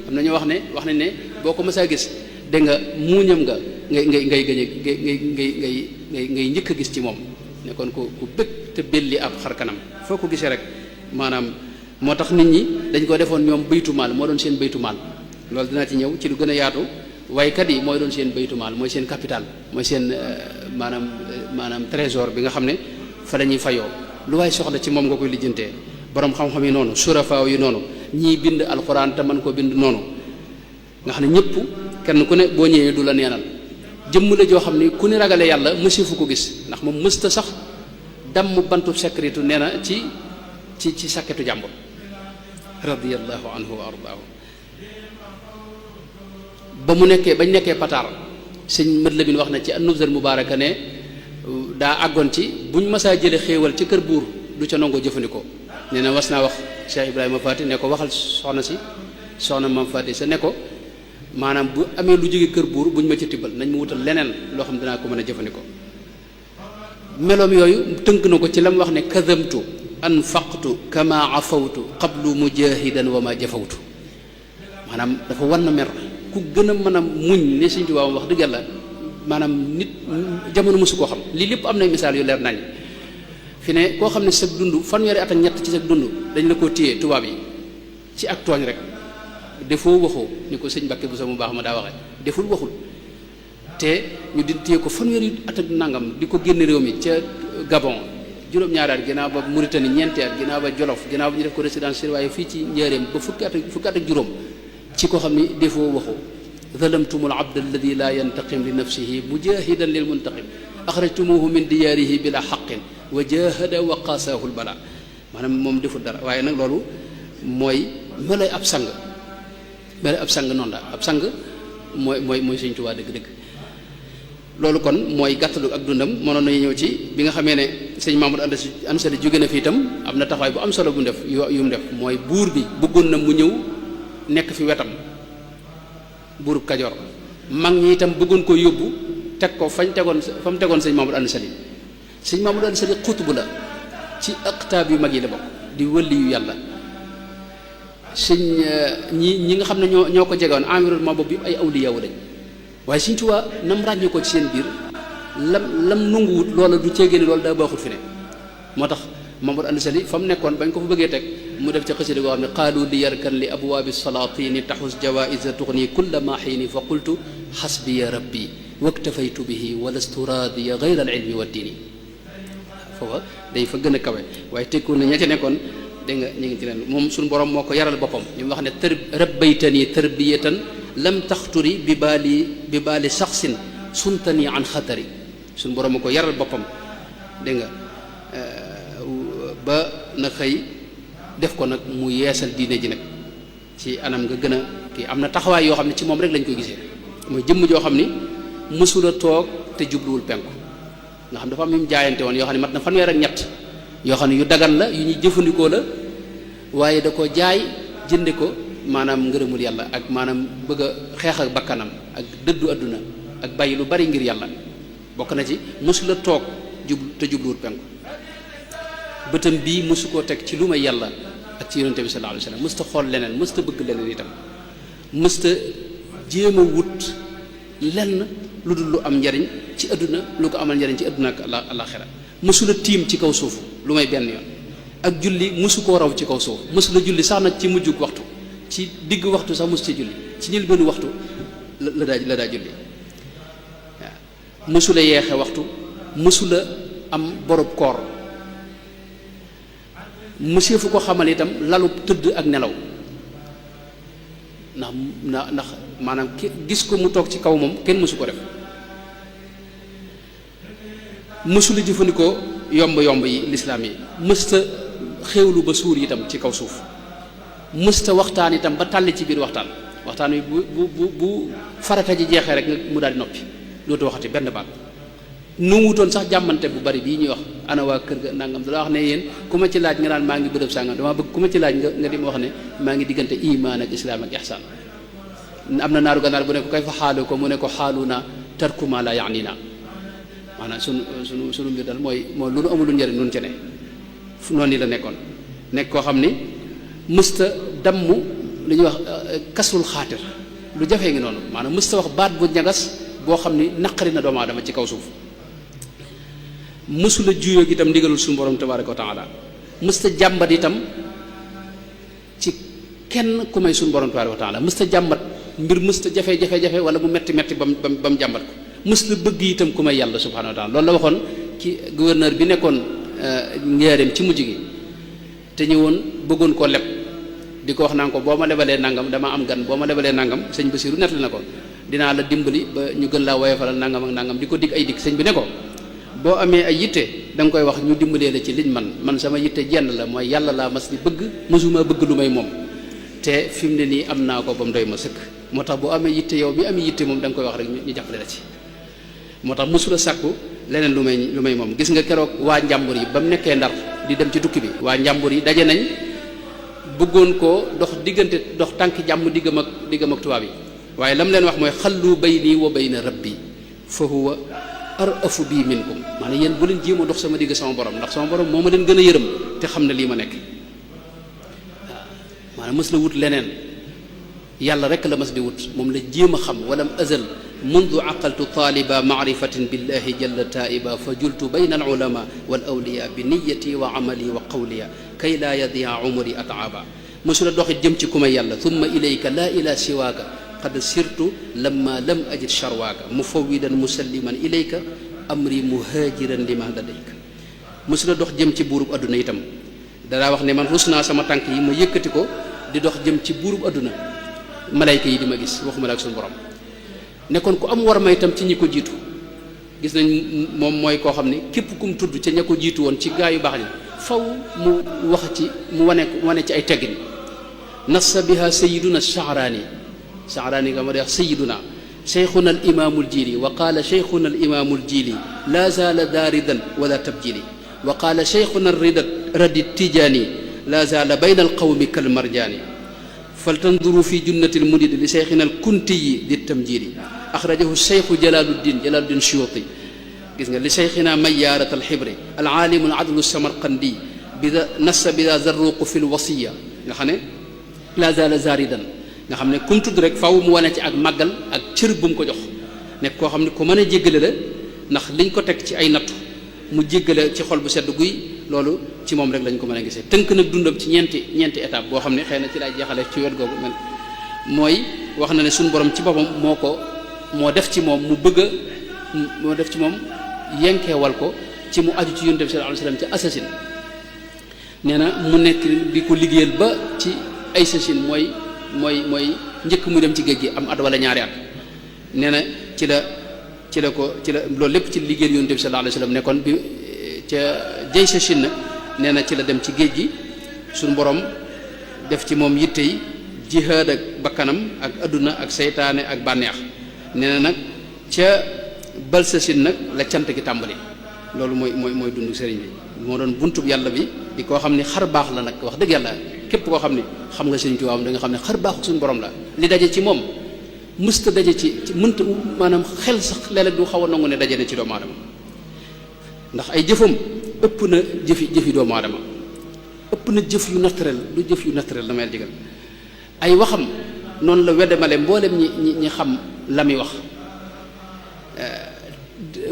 am na ñoo wax nañ ne boo ko mësaa gis dégg nga muuñam nga ngay njëkk a gis ci moom ne kon ku bëgg te belli ab xar kanam foo ko gisee rek maanaam moo tax nit ñi dañ ko defoon ñoom baytu maal moo doon seen baytu maal loolu dinaa ci ñëw ci lu gën a yaatu waykat yi mooy doon seen baytu maal mooy seen capital mooy seen maanaam trésor bi nga xam ne fa la ñuy fayoo lu waay soxla ci moom nga koy lijjantee borom xam-xam yi noonu surafaaw yi noonu ñii bind alxuraan te mën koo bind noonu nga xam ne ñëpp kenn ku ne boo ñëwee du la neenal jëmm la joo xam ni ku ne ragale yàlla mësi fu ko gis ndax moom mësta sax damm bantu secrétu nee na ci sakketu jàmbur radiyallahu anhu wa ardaahu bañ nekkee pataar sëñ mët la bin wax na ci an-Nubzal Mubaaraka ne daa àggoon ci buñ masaa jële xéewal ci kër buur du ca nangoo jëfandikoo nee na was naa wax Cheikh Ibrahima Fati ne ko waxal soxna Maam Fati sa ne ko maanaam bu amee lu jóge kër buur buñ ma ci tibbal nañ ma wutal leneen loo xam dinaa ko mën a jëfandikoo meloom yooyu tënk na ko ci la mu wax ne kadamtu anfaqtu kama afawtu qablu mujahidan wa ma jafawtu maanaam dafa war na mer ku gën a mën a muñ ne Sëñ Tuubaa wax dëgg yàlla maanaam nit jamono mësu koo xam lii lépp am na misaal yu leer nañ fi ne koo xam ne sa dund fanweeri at ak ñett ci sa dund dañ la koo téye tubaab yi ci ak tooñ rek defoo waxoo ni ko sëñ Mbàkke bu sa mu baax ma daa waxee deful waxul te ñu di téye ko fanweeri at ak nangam di ko génn réew mi ca Gabon juróom-ñaari at ginnaaw ba Mauritanie ñeenti at ginnaaw ba Jolof ginnaaw ba ñu def ko résidence surveillée fii ci Njaaréem ba fukki at ak juróom ci ko xam ni defoo waxoo zalamtumul abd alladi la yantaqim li nafsihi mujahidan lil muntaqim axrajtumuhu min diyaarihi bila xaqin wa jahada wa qasaahu l bala maanaam moom deful dara waaye nag loolu mooy melay ab sang noonu la ab sang mooy Sëñ Tuubaa dëgg-dëgg loolu kon mooy gàttalu ak dundam mënoon nañu ñëw ci bi nga xamee ne sëñ Mamadou Anta Sali jóge na fi itam am na taxawaay bu am solo bu mu def yu mu def mooy buur bi bëggoon na mu ñëw nekk fi wetam buurub Kajoor mag ñi itam bëggoon ko yóbbu teg ko fa mu tegoon sëñ Mamadou Anta Sali sëñ Mamadou Anta Sali xutbu la ci aqtaab yu mag yi la bokk di wëlli yu yàlla sëñ ñi nga xam ne ñoo ko jegoon environnement boobu yëpp ay awliya lañ waaye Sëñ Tuubaa nam ràññee ko ci seen biir lam nanguwut loola du ceegéeni loolu daa baaxut fi ne moo tax Mamadou Anta Sali fa mu nekkoon bañ ko fa bëggee teg mu def ca xasida goo xam ne qaalu li yarkan li abwaabi salaatini taxus jawaïsa tuxni kulla ma xiini fa qultu xasbiya rabbi waktafaytu bihi walastu raadiya gayra al ilmi wa diini foofa day fa gën a kawe waaye tekku na ña ca nekkoon dégg nga ñu ngi ci leen moom suñu borom moo ko yaral boppam li mu wax ne rabbaytani tarbiyatan lam taxturi bi baali saxsin suntani an xatari suñu borom moo ko yaral boppam dégg nga ba na xëy def ko nag mu yeesal diine ji nag ci anam nga gën a kii am na taxawaay yoo xam ne ci moom rek lañ koy gisee mooy jëmm joo xam ni mësula toog te jubluwul penku nga xam dafa am yu mu jaayante woon yoo xam ne mat na fanweer ak ñett yoo xam ne yu dagan la yu ñuy jëfandikoo la waaye da ko jaay jënde ko maanaam ngërëmul yàlla ak maanaam bëgg a xeex ak bakkanam ak dëddu adduna ak bàyyi lu bari ngir yàlla bokk na ci mësula toog te jubluwul penku bëtam bii mësu koo teg ci lu may yàlla ak ci yonente bi sallallahu alayhi wasallam mësta xool leneen mësta bëgg leneen itam mësta jéem a wut lenn lu dul lu am njariñ ci adduna lu ko amal njariñ ci adduna ak alaxira mësula tiim ci kaw suuf lu may benn yoon ak julli mësu koo raw ci kaw suuf mësula julli sax nag ci mujjug waxtu ci digg waxtu sax mësu ci julli ci ñël benn waxtu la daa julli waaw mësula yeexe waxtu mësula am borob koor monsieur fu ko xamal itam lalu tëdd ak nelaw ndax maanaam gis ko mu toog ci kaw moom kenn mësu ko def mësula jëfandikoo yomb yi lislaam yi mësta xéewlu ba suur itam ci kaw suuf mësta waxtaan itam ba tàlli ci biir waxtaan wi bu farata ji jeexee rek mu daal di noppi dootu waxati benn baat nu wutoon sax jàmmante bu bari bii ñuy wax ana waa kër ga nangam da la wax ne yéen ku ma ci laaj nga naan maa ngi bërëb sàngam dama bëgg ku ma ci laaj nga di ma wax ne maa ngi diggante iman ak islaam ak ihsaan am na naaru gànnaar bu ne ko kay fa xaalu ko mu ne ko xaalu naa tarku ma la yaani naa maanaam sunu mbir daal mooy lu nu amul lu njëriñ nun ci ne noonu la nekkoon nekk koo xam ni mësta damm li ñuy wax kasrul xaatir lu jafee ngi noonu maanaam mësta wax baat bu ñagas boo xam ni naqari na doomu aadama ci kaw suuf mësula juyoo gi itam ndigalul suñu borom tabaaraka wa taala mësta jàmbat itam ci kenn ku may suñu borom tabaaraka wa taala mësta jàmbat mbir mësta jafe-jafe wala mu metti ba mu jàmbat ko mës la bëgg itam ku may yàlla subhaanahu wa taala loolu la waxoon ci gouverneur bi nekkoon Njaaréem ci mujj gi te ñëwoon bëggoon koo leb di ko wax naan ko boo ma lebalee nangam dama am gan boo ma lebalee nangam sëñ Basiru nettali na ko dinaa la dimbali ba ñu gën laa woyofalal nangam ak nangam di ko dig ay dig sëñ bi ne ko boo amee ay yitte da nga koy wax ñu dimbalee la ci liñ man sama yitte jenn la mooy yàlla laa mas di bëgg mësuma bëgg lu may moom te fi mu ne nii am naa ko ba mu doy ma sëkk moo tax boo amee yitte yow mi amee yitte moom da nga koy wax rek ñu jàppale la ci moo tax mësula sàkku leneen lu may moom gis nga keroog waa njàmbur yi ba mu nekkee Ndar di dem ci tukki bi waa njàmbur yi daje nañ bëggoon koo dox tànk jàmm diggam ak tubaab yi waaye lam leen wax mooy xallu bayni wa bayna rabbi fa huwa arafu bii minkum maanaam yéen bu leen jéem a dox sama digg sama borom ndax sama borom moo ma leen gën a yërëm te xam ne lii ma nekk waaw maanaam mës la wut leneen yàlla rek la mas di wut moom la jéem a xam walam azal mundu aqaltu taaliba maarifatin billahi jalla taiba fa jultu bayna al ulama wal awliya bi niyati wa amali wa qawliya kay laa yadia umri ataaba mësula doxit jëm ci ku may yàlla thumma ilayka laa ila siwaaka qad sirtu lamma lam ajid sharwaaka mufawwidan musalliman ilayka amri muhajiran lima ladayka mësula dox jëm ci buurub adduna itam danaa wax ne man rus naa sama tànk yi ma yëkkati ko di dox jëm ci buurub adduna malayka yi di ma gis waxuma la ak suñu borom nekkoon ku am war ma itam ci ñi ko jiitu gis nañ moom mooy koo xam ne képp kum tudd ca ña ko jiitu woon ci gaa yu baax ni faw mu wax ci mu wane ci ay teggin nassa biha sayiduna Sha'rani nga ma di wax sayiduna cheikhuna al imaamu ljili wa qaala cheikhuna al imaamu ljili la zaala daaridan wala tabjili wa qaala cheikhuna radi tijaani la zaala bayna al qawmi kal marjaani faltanduru fi junnati lmudid li cheikhina al kuntiyi di tamjili axrajahu cheikhu jalaluddin suyuti gis nga li cheikhina mayaarat alxibri alaalimu aladlu samarqandi bida nassa bida zarruqu fi lwasiya nga xam ne la zaala zaridan nga xam ne kum tudd rek faw mu wane ci ak màggal ak cër bu mu ko jox nekk koo xam ne ku mën a jéggale la ndax liñ ko teg ci ay nattu mu jéggale ci xol bu sedd guy loolu ci moom rek lañ ko mën a gisee tënk nag dundam ci ñeenti étape boo xam ne xëy na ci laay jeexale ci wet googu mel mooy wax na ne suñu borom ci boppam moo def ci moom moo def ci moom yenkeewal ko ci mu aju ci yonent bi sallallahu alayhi wasallam ci assasine nee na mu nekk di ko liggéeyal ba ci ay assasine mooy njëkk muy dem ci géej gi am at wala ñaari at nee na ci la loolu lépp ci liggéeyal yonent bi sallallahu alayhi wasallam nekkoon bi ca jëy sasine nag nee na ci la dem ci géej gi suñu borom def ci moom yitte yi jihaad ak bakkanam ak adduna ak seytaane ak bànneex nee na nag ca balsasin nag la cant gi tàmbali loolu mooy dund sëriñ bi moo doon buntub yàlla bi di koo xam ne xar baax la nag wax dëgg yàlla képp koo xam ne xam nga sëriñ Tuubaa da nga xam ne xar baaxu suñu borom la li daje ci moom mësta daje ci mënta maanaam xel sax léeg-léeg du xaw a nangu ne daje na ci doomu aadama ndax ay jëfam ëpp na jëfi doomu aadama ëpp na jëf yu naturel du jëf yu naturel damay la digal ay waxam noonu la weddemale mboolem ñi xam la muy wax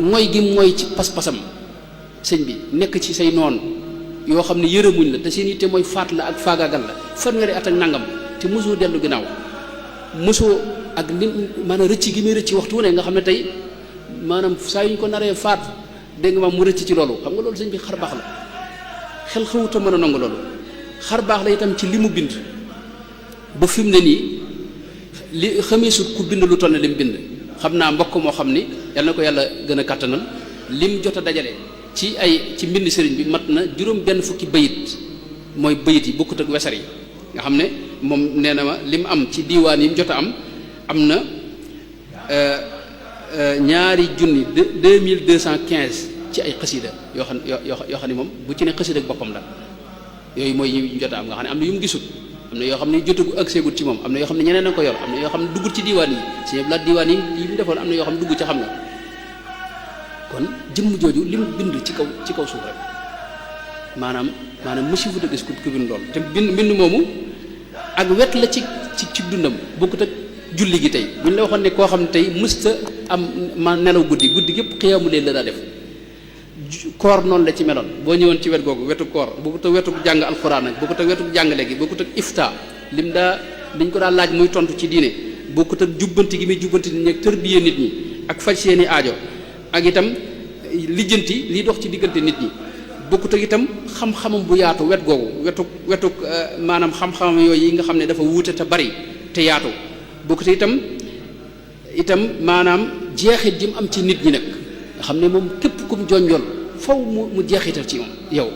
mooy gi mooy ci pas-pasam sëñ bi nekk ci say noon yoo xam ne yërëmuñ la te seen yitte mooy faat la ak faagaagal la fanweeri at ak nangam te mosoo dellu ginnaaw mosoo ak li maanaam rëcc gi muy rëcc waxtu ne nga xam ne tey maanaam saa yu ñu ko naree faat dégg nga maam mu rëcc ci loolu xam nga loolu sëñ bi xar baax la xel xawuta mën a nangu loolu xar baax la itam ci li mu bind ba fi mu ne nii li xamee sut ku bind lu toll ne li mu bind xam naa mbokk moo xam ni yàlla na ko yàlla gën a kàttanal lim jot a dajale ci mbind sëriñ bi mat na juróom benn fukki bayit mooy bayit yi bokkut ak wesar yi nga xam ne moom nee na ma lim am ci diiwaan yi mu jot a am na 2215 ci ay xasida yoo xam ne moom bu ci ne xasida ak boppam la yooyu mooy yi jot a am nga xam ne am na yu mu gisut am na yoo xam ne jotagu ak seegut ci moom am na yoo xam ne ñeneen a ko yor am na yoo xam ne duggut ci diiwaan yi si blaat diiwaan yi mu defoon am na yoo xam ne dugg ci xam nga kon jëmm jooju li mu bind ci kaw suuf rek maanaam mësi fu da gis ku bind lool te bind moomu ak wet la ci dundam bokkut ak julli gi tey bu ñu la waxoon ne koo xam ne tey mësta am ma nelaw guddi gépp xiyaamu leen la daa def koor noonu la ci meloon boo ñëwoon ci wet googu wetu koor bokkut ak wetu jàng alxuraan nag bokkut ak wetu jàngale gi bokkut ak ifta liñ ko daa laaj muy tontu ci diine bokkut ak jubbanti gi muy jubbanti nit ñi ak tërbiyee nit ñi ak faj seeni aajo ak itam lijjanti liy dox ci diggante nit ñi bokkut ak itam xam-xamam bu yaatu wet googu wetu maanaam xam-xamam yooyu yi nga xam ne dafa wuute te bari te yaatu bokkut itam maanaam jeexit ji mu am ci nit ñi nag nga xam ne moom képp kum jonjol faw mu jeexital ci moom yow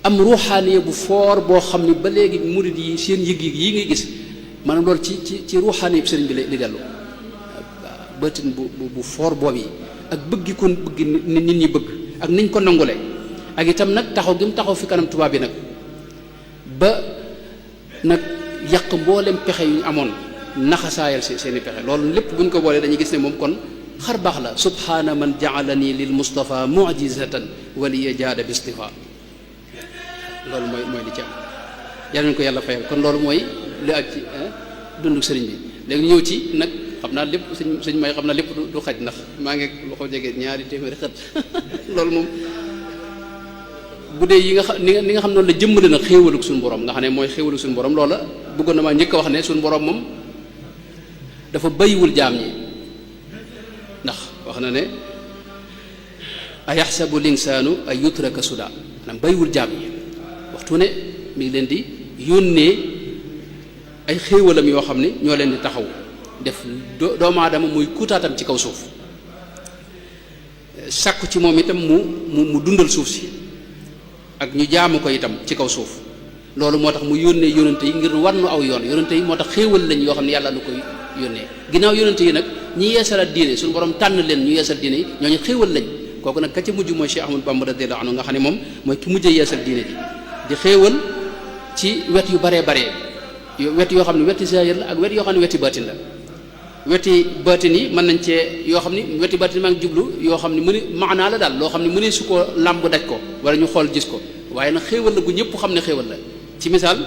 am ruuxaaniya bu foor boo xam ne ba léegi murid yi seen yëg-yëg yi ngay gis maanaam loolu ci ruuxaaniya sëriñ bi li dellu bëtin bu foor boobu yi ak bëggi kon bëgg nit ñi bëgg ak niñ ko nangule ak itam nag taxaw gi mu taxaw fi kanam tubaab bi nag ba nag yàq mboolem pexe yu ñu amoon naxasaayal seeni pexe loolu lépp buñ ko boolee dañuy gis ne moom kon xar baax la subhaana man ja'alani lil mustafa mu'jizatan waliya jaada bi istifa loolu mooy li ci am yal nañu ko yàlla fayal kon loolu mooy li ak ci dundu sëriñ bi léegi ñëw ci nag xam naa lépp sëñ may xam naa lépp du xaj ndax maa ngi lu ko jege 2 téeméeri xët loolu moom bu dee yi nga xam ni nga xam noonu la jëmmale nag xéewalug suñu borom nga xam ne mooy xéewalug suñu borom loola bëggoon na maa njëkk a wax ne suñu borom moom dafa bayiwul jaam ñi ndax wax na ne ayaxsabu linsaanu ay yutraka suda maanaam bayiwul jaam ñi waxtu ne mi ngi leen di yónnee ay xéewalam yoo xam ne ñoo leen di taxaw def doomu aadama muy kuutaatam ci kaw suuf sàkku ci moom itam mu dundal suuf si ak ñu jaamu ko itam ci kaw suuf loolu moo tax mu yónnee yónnante yi ngir war nu aw yoon yónnante yi moo tax xéewal lañ yoo xam ne yàlla nu koy yónnee ginnaaw yónnante yi nag ñi yeesalaat diine suñu borom tànn leen ñu yeesal diine yi ñooñu xéewal lañ kooku nag ka ca mujj mooy Cheikh Ahmadou Bamba radiyallahu anhu nga xam ne moom mooy ki mujjee yeesal diine ji di xéewal ci wet yu baree wet yoo xam ne weti zahir la ak wet yoo xam ne weti baatin la weti baatin yi mën nañ cee yoo xam ni weti baatin maa ngi jublu yoo xam ne maanaa la daal loo xam ne mënee su ko làmb daj ko wala ñu xool gis ko waaye nag xéewal la gu ñëpp xam ne xéewal la ci misaal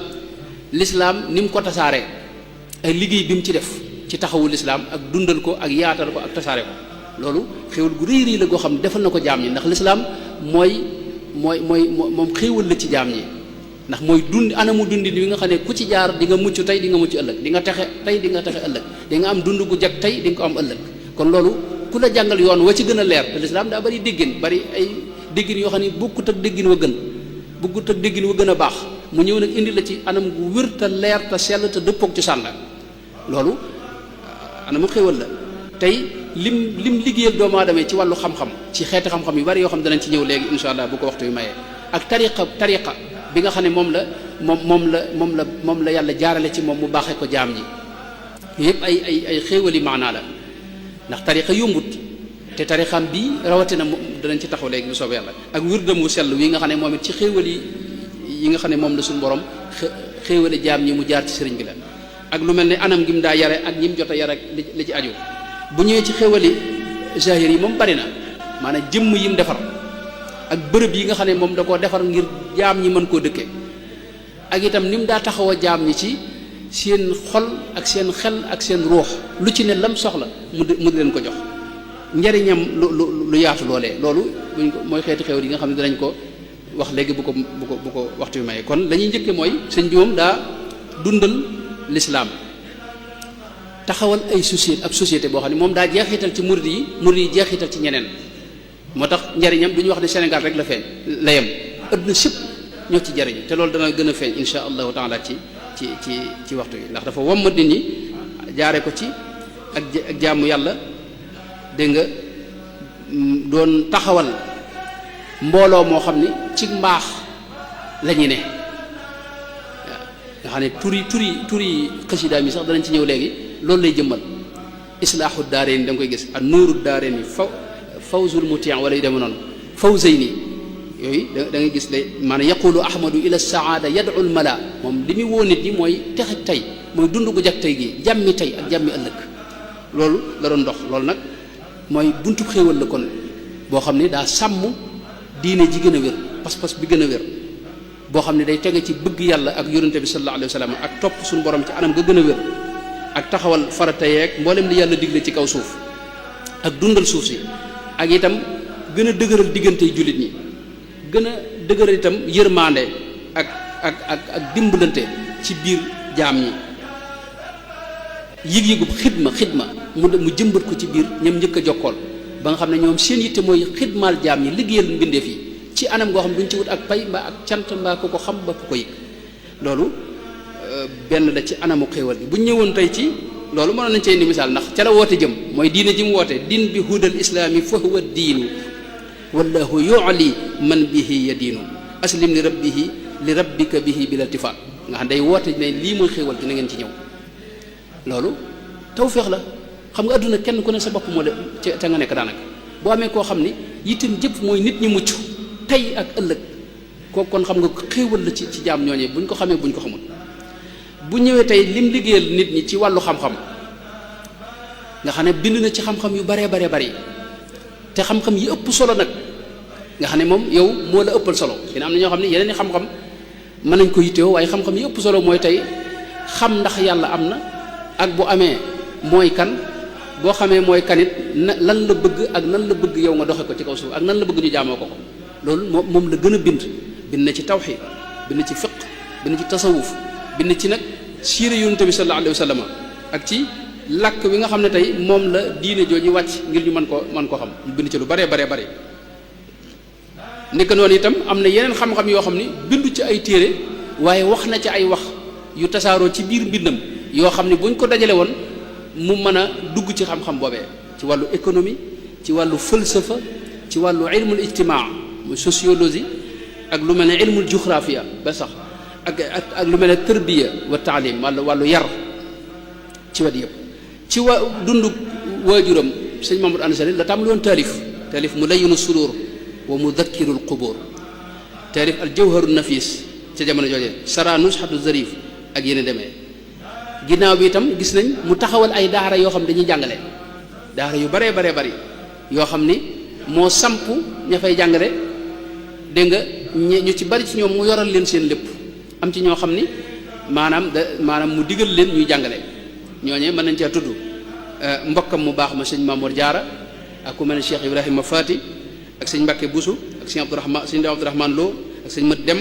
lislaam ni mu ko tasaaree ay liggéey bi mu ci def ci taxawu lislaam ak dundal ko ak yaatal ko ak tasaare ko loolu xéewal gu rëy la goo xam ne defal na ko jaam ñi ndax lislaam moom xéewal la ci jaam ñi ndax mooy anamu dundi bi nga xam ne ku ci jaar di nga mucc tey di nga mucc ëllëg di nga texe tey di nga texe ëllëg di nga am dund gu jag tey di nga ko am ëllëg kon loolu ku la jàngal yoon wa ci gën a leer te lislaam daa bari déggin bari ay déggin yoo xam ne bokkut ak déggin wa gën a baax mu ñëw nag indi la ci anam gu wér te leer te sell te dëppook ci sànn loolu anamu xéwal la tey lim liggéeyal doomu aadama ci wàllu xam-xam ci xeeti xam-xam yu bari yoo xam danañ ci ñëw léegi insha allah bu ko waxtu yu mayee ak tariqa bi nga xam ne moom la yàlla jaarale ci moom mu baaxee ko jaam ñi yëpp ay xéewali maanaa la ndax tariqa yombut te tariqam bi rawatina danañ ci taxaw léegi bu soobee yàlla ak wirdam wu sell wi nga xam ne moom it ci xéewali yi nga xam ne moom la suñu borom xéewali jaam ñi mu jaar ci sëriñ bi la ak lu mel ne anam gi mu daa yare ak ñi mu jot a yare ak li ci aju bu ñëwee ci xéewali zahir yi moom bari na maanaam jëmm yi mu defar ak bërëb yi nga xam ne moom da koo defar ngir jaam ñi mën koo dëkke ak itam ni mu daa taxaw a jaam ñi ci seen xol ak seen xel ak seen ruux lu ci ne lam soxla mu di leen ko jox njariñam lu yaatu loolee loolu buñ ko mooy xeeti xew yi nga xam ne dinañ ko wax léegi bu ko waxtu bi maye kon la ñuy njëkke mooy sëñ bi moom daa dundal lislaam taxawal ay société boo xam ne moom daa jeexital ci murid yi jeexital ci ñeneen moo tax njariñam du ñu wax ne Sénégal rek la feeñ la yem adduna sépp ñoo ci jariñ te loolu dana gën a feeñ insha allahu taala ci waxtu yi ndax dafa wommat nit ñi jaare ko ci ak jaamu yàlla dégg nga doon taxawal mbooloo moo xam ni ci mbaax la ñu ne waaw nga xam ne turi xasida mi sax danañ ci ñëw léegi loolu lay jëmmal islaahu daarayni da nga koy gis ak nuuru daarayni fawzul mutian wala yu demee noonu fawzayni yooyu da ngay gis day maanaam yaqulu ahmadu ila saada yad'u al mala moom li muy woo nit ñi mooy texe tey mooy dund gu jag tey gi jàmmi tey ak jàmmi ëllëg loolu la doon dox loolu nag mooy buntu xéewal la kon boo xam ne daa sàmm diine ji gën a wér pas-pas bi gën a wér boo xam ne day tege ci bëgg yàlla ak yonente bi sallallahu alayhi wa sallam ak topp suñu borom ci anam ga gën a wér ak taxawal farata yeeg mboolem li yàlla digle ci kaw suuf ak dundal suuf si ak itam gën a dëgëral diggante jullit ñi gën a dëgëral itam yërmande ak dimbalante ci biir jaam ñi yëg-yëgub xidma mu jëmbat ko ci biir ñoom njëkk a jokkool ba nga xam ne ñoom seen yitte mooy xidmaal jaam ñi liggéeyal mbindeef yi ci anam goo xam ne duñ ci wut ak pay mbaa ak cant mbaa ko xam ba ku ko yëg loolu benn la ci anamu xéewal gi bu ñu ñëwoon tey ci loolu mënoon nañ cee indi misaal ndax ca la woote jëm mooy diine ji mu woote din bi hudal islaami fa huwa diinu wallahu yu'li man bihi yadiinu aslim li rabbika bihi bil iltifaat nga xam day woote ne lii mooy xéewal gi na ngeen ci ñëw loolu tawféex la xam nga adduna kenn ku ne sa bopp moo de ca nga nekk daanaka boo amee koo xam ni yittim jëpp mooy nit ñi mucc tey ak ëllëg kooku kon xam nga xéewal la ci jaam ñooñee buñ ko xamee buñ ko xamul bu ñëwee tey lim liggéeyal nit ñi ci wàllu xam-xam nga xam ne bind na ci xam-xam yu baree bari te xam-xam yi ëpp solo nag nga xam ne moom yow moo la ëppal solo dina am na ñoo xam ne yeneen i xam-xam mën nañ ko yittewoo waaye xam-xam yi ëpp solo mooy tey xam ndax yàlla am na ak bu amee mooy kan boo xamee mooy kanit lan la bëgg ak nan la bëgg yow nga doxe ko ci kaw suuf ak nan la bëgg ñu jaamoo ko loolu moom la gën a bind na ci tawxiid bind ci fiq bind ci tasawuf bind ci nag siira yonent bi sallallahu alayhi wa sallam ak ci làkk wi nga xam ne tey moom la diine jooju wàcc ngir ñu mën ko xam ñu bind ci lu baree bare nekk noonu itam am na yeneen xam-xam yoo xam ni bindu ci ay téere waaye wax na ci ay wax yu tasaaroo ci biir mbindam yoo xam ne buñ ko dajale woon mu mën a dugg ci xam-xam boobee ci wàllu économie ci wàllu falsafa ci wàllu ilmul ijtimaa muy sociologie ak lu mel ne ilmul juxrafia ba sax ak lu mel ne tërbiya wa taalim wàllu yar ci wet yëpp ci dundu waajuram sëñ Mamadou Anta Sali la tàmbali woon taalif mu layyinu sudur wa mudakkirul qubur taalif al jawharu nafis ca jamono jooje sara nusxatu zarif ak yéen demee ginnaaw bi itam gis nañ mu taxawal ay daara yoo xam ne dañuy jàngale daara yu baree bari yoo xam ni moo samp ña fay jàngale dégg nga ñu ci bari ci ñoom mu yoral leen seen lépp am ci ñoo xam ni maanaam mu digal leen ñuy jàngale ñooñee mën nañ cee tudd mbokkam mu baax ma sëñ Mamour Diarra ak ku mel ne Cheikh Ibrahima Fati ak sëñ Mbacke Boussou ak sëñ Abdourahmane Lo ak sëñ Mat Dem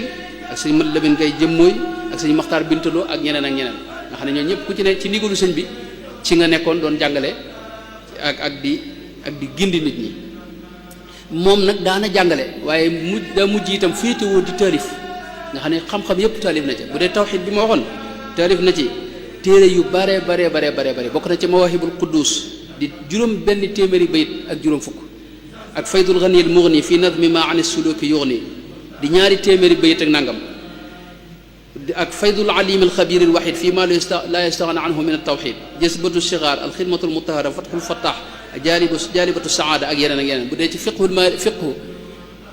ak sëñ Mat Labine Gaye Jëmmooy ak sëñ Makhtar Bintaloo ak ñeneen nga xam ne ñoo ñëpp ku ci ne ci ndigalu sëñ bi ci nga nekkoon doon jàngale ak di gindi nit ñi moom nag daana jàngale waaye daa mujj itam féetewoo di taalif nga xam ne xam-xam yëpp taalif na ca bu dee tawxiid bi ma waxoon taalif na ci téere yu bare bokk na ci Mawaahibul Quddus di juróom benn téeméeri bayit ak juróom fukk ak Faydul Ghaniyil Mughni fi nadmi ma an suluki yughni di ñaari téeméeri bayit ak nangam ak Faydul Alim al Khabir al Wahid fi ma la yastaghna anhu min at tawhid Jazbatu Sighar al Khidmatu al Mutahhara Fathul Fattah Jalibatu Saada ak yeneen bu dee ci fiqhu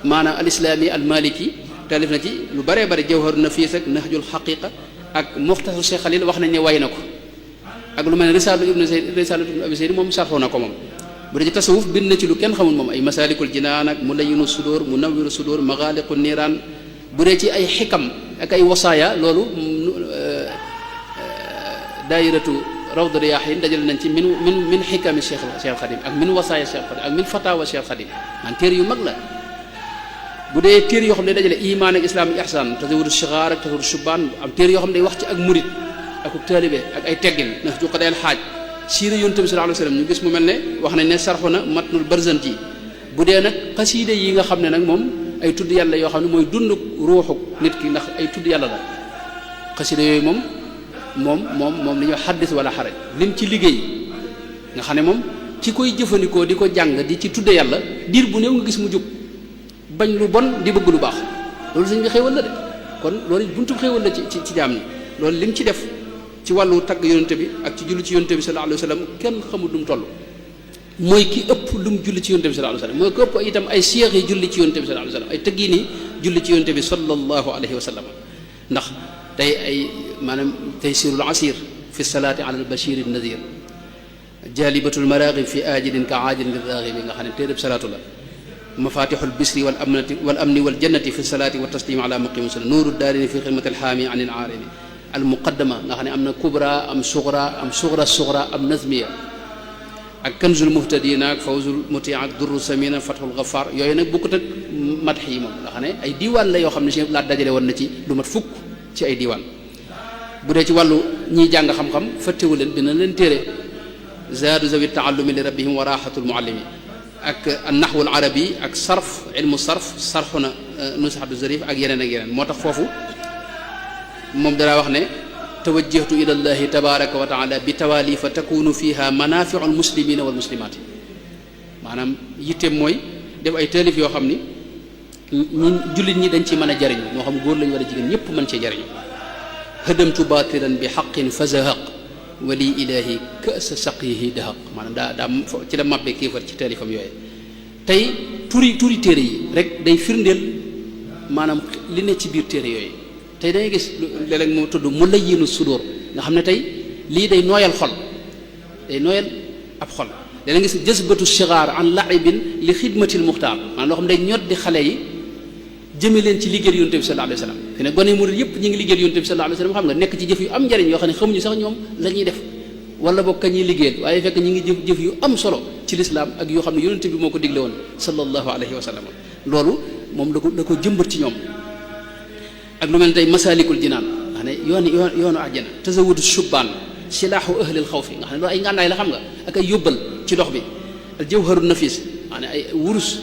maanaam al islami al maliki taalif na ci lu bare Jawharu Nafis ak Nahjul Haqiqa ak Mukhtasar Cheikh Khalil wax nañ ne way na ko ak lu mel ne Risalatu Ibn Abi Zayd moom sarxoo na ko moom bu dee ci tasawuf bind na ci lu kenn xamul moom ay Masalikul Jinaan ak Mulayyinu Sudur Munawwiru Sudur Maghaliqu Niran bu dee ci ay xikam ak ay wasaaya loolu daayiratu Rawdu Riyaahin dajale nañ ci min xikami Cheikh Khadim ak min wasaaya Cheikh Khadim ak min fatawa Cheikh Khadim man téere yu mag la bu dee téere yoo xam ne dajale iman ak islam ak ihsan tasawudu sigaar ak tasawudu shubaan am téere yoo xam ne day wax ci ak murit ak taalibe ak ay teggin na ju qadayal xaaj siira yonent bi sallallahu alayhi wasallam ñu gis mu mel ne wax nañ ne sarxu na matnul Barzanji bu dee nag xasiide yi nga xam ne nag moom ay tudd yàlla yoo xam ne mooy dund ruuxu nit ki ndax ay tudd yàlla la xasiida yooyu moom li ñuy xaddis wala xaraj lim ci liggéey nga xam ne moom ki koy jëfandikoo di ko jàng di ci tudde yàlla diir bu néew nga gis mu jóg bañ lu bon di bëgg lu baax loolu sëñ bi xéewal la de kon loolu buntu xéewal la ci jaam ñi loolu lim ci def ci wàllu tagg yonente bi ak ci julli ci yonente bi sallallahu alayhi wa sallam kenn xamul lu mu toll mooy ki ëpp lu mu julli ci yonente bi sallallahu alayhi wa sallam mooy ki ëpp itam ay seex yi julli ci yonente bi sallallahu alayhi wa sallam ay tëggi ni julli ci yonente bi sallallahu alayhi wa sallam ndax tey ay maanaam taysirul asir fi salaati ala al bashir an nadir jalibatul maraaghib fi ajilin ka ajilin li raghib nga xam ne téereb salaatu la mafatixul bisri wal amni wal jannati fi salaati wa taslim ala muqimi sunna nuuru daarini fi xidmati alxaami an il aarini al muqaddama nga xam ne am na kubra am sugra am nazmiya ak kanzul muhtadina ak fawzul muti ak durru samina fathul ghaffar yooyu nag bokkut ak madx yi moom nga xam ne ay diiwaan la yoo xam ne si laa dajale woon na ci lu mat fukk ci ay diiwaan bu dee ci wàllu ñiy jàng xam-xam fàttewu leen dina leen téere zaadu zawi taallumi li rabbihim wa raxatul muallimi ak an-nahwu al-arabi ak ilmu sarf na nusxatu zarif ak yeneen moo tax foofu moom danaa wax ne tawajjahtu ila llahi tabaraka wa taala bi tawaalifa takunu fiha manafiu almuslimina walmuslimat maanaam yitteem mooy def ay taalif yoo xam ni jullit ñi dañ ci mën a jariñu moo xam góor lañu war a jigéen ñëpp mën cee jariñu hadamtu batilan bi xaqin fa zahaq wali ilahi kasa saqihi dahaq maanaam daa ci la màbbee kéefar ci taalifam yooyu tey turi téere yi rek day firndeel maanaam li ne ci biir téere yooyu tey dangay gis léeg-léeg moo tudd mu layyinu sudóor nga xam ne tey lii day nooyal xol day nooyal ab xol dana gis jësbatu sigaar an laibin li xidmatil muxtaar maanaam loo xam ne day ñot di xale yi jëme leen ci liggéey yonent bi sallallahu alayhi wa sallam fi ne gone murid yëpp ñu ngi liggéeyal yonent bi sallallahu alayhi wa sallam xam nga nekk ci jëf yu am njariñ yoo xam ne xamuñu sax ñoom la ñuy def wala boog kañ ñuy liggéeyal waaye fekk ñu ngi jëf yu am solo ci lislaam ak yoo xam ne yonent bi moo ko digle woon sallallahu alayhi wa sallam loolu moom da ko jëmbat ci ñoom ak lu mel ne tey masalikul jinaan nga xam ne yoonu àjjana tasawudu shubbaan silaahu ahlil xawfi nga xam ne loolu ay ngànnaay la xam nga ak ay yóbbal ci dox bi al jawharu nafis nga xam ne ay wurus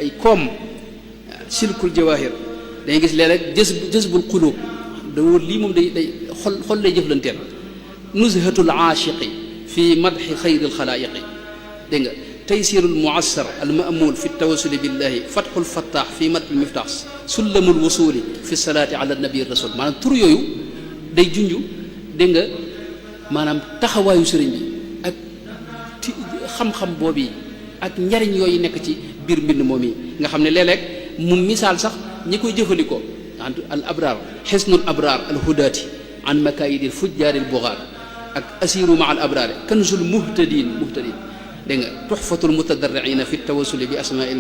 ay koom silkul jawahir dañuy gis léeg-léeg jësbul qulub da wóor lii moom day xol lay jëflanteel nuzhatul aashiqi fi madxi xayril xalaayiqi dégg nga taysirul muassar al maamul fi tawasuli billahi fatxul fattaax fi madxil miftaax sullamul wusuli fi salaati ala nabi rasul maanaam tur yooyu day junju dégg nga maanaam taxawaayu sëriñ bi ak xam-xam boobu ak njariñ yooyu nekk ci biir mbind moom yi nga xam ne léeg-léeg mu misaal sax ñi koy jëfandikoo al abraar xisnul abraar al hudaati an makaayidil fujjaaril bugaar ak asiru ma al abraari kanzul muhtadin dégg nga tuxfatul mutadarriina fi tawasuli bi asmail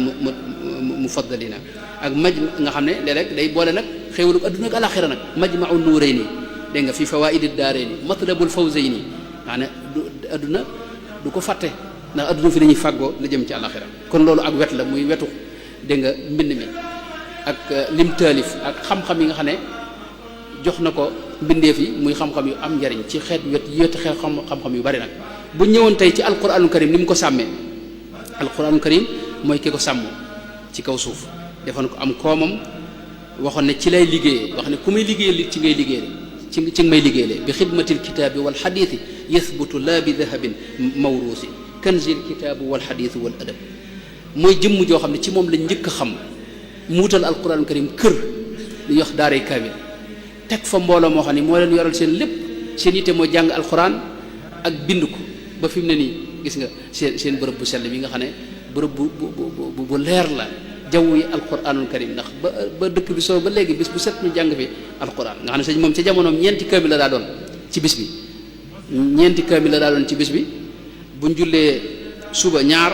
mufaddalina ak nga xam ne léeg-léeg day boole nag xéewalu adduna ak alaxira nag majmau nuurayni dégg nga fi fawaidi daarayni matlabul fawzayni nga ne adduna du ko fàtte ndax adduna fi dañuy fàggoo la jëm ci alaxira kon loolu ak wet la muy wetu dégg nga mbind mi ak lim taalif ak xam-xam yi nga xam ne jox na ko mbindeef yi muy xam-xam yu am njariñ ci xeet xeet xam-xam yu bari nag bu ñëwoon tey ci alquranul karim ni mu ko sàmmee alquranul karim mooy ki ko sàmm ci kaw suuf defoon ko am koomam waxoon ne ci lay liggéeyee wax ne ku may liggéeyal li ci ngay liggéeyee ci may liggéeyee bi xidmatil kitaabi wal xadiisi yathbutu laa bi dahabin mawruusi kanzil kitaabi wal xadiisi wal adab mooy jëmm joo xam ne ci moom lañ njëkk a xam muutal alquranul karim kër li wax daaray kaamil teg fa mbooloo moo xam ne moo leen yoral seen lépp seen yitte mooy jàng alquran ak bind ko ba fi mu ne nii gis nga seen bërëb bu sell bi nga xam ne bërëb bu leer la jaww yi alquranul karim ndax ba dëkk bi soo ba léegi bis bu set ñu jàng fi alquran nga xam ne sëñ moom ca jamonoom ñeenti kaamil la daa doon ci bis bi buñ jullee suba ñaar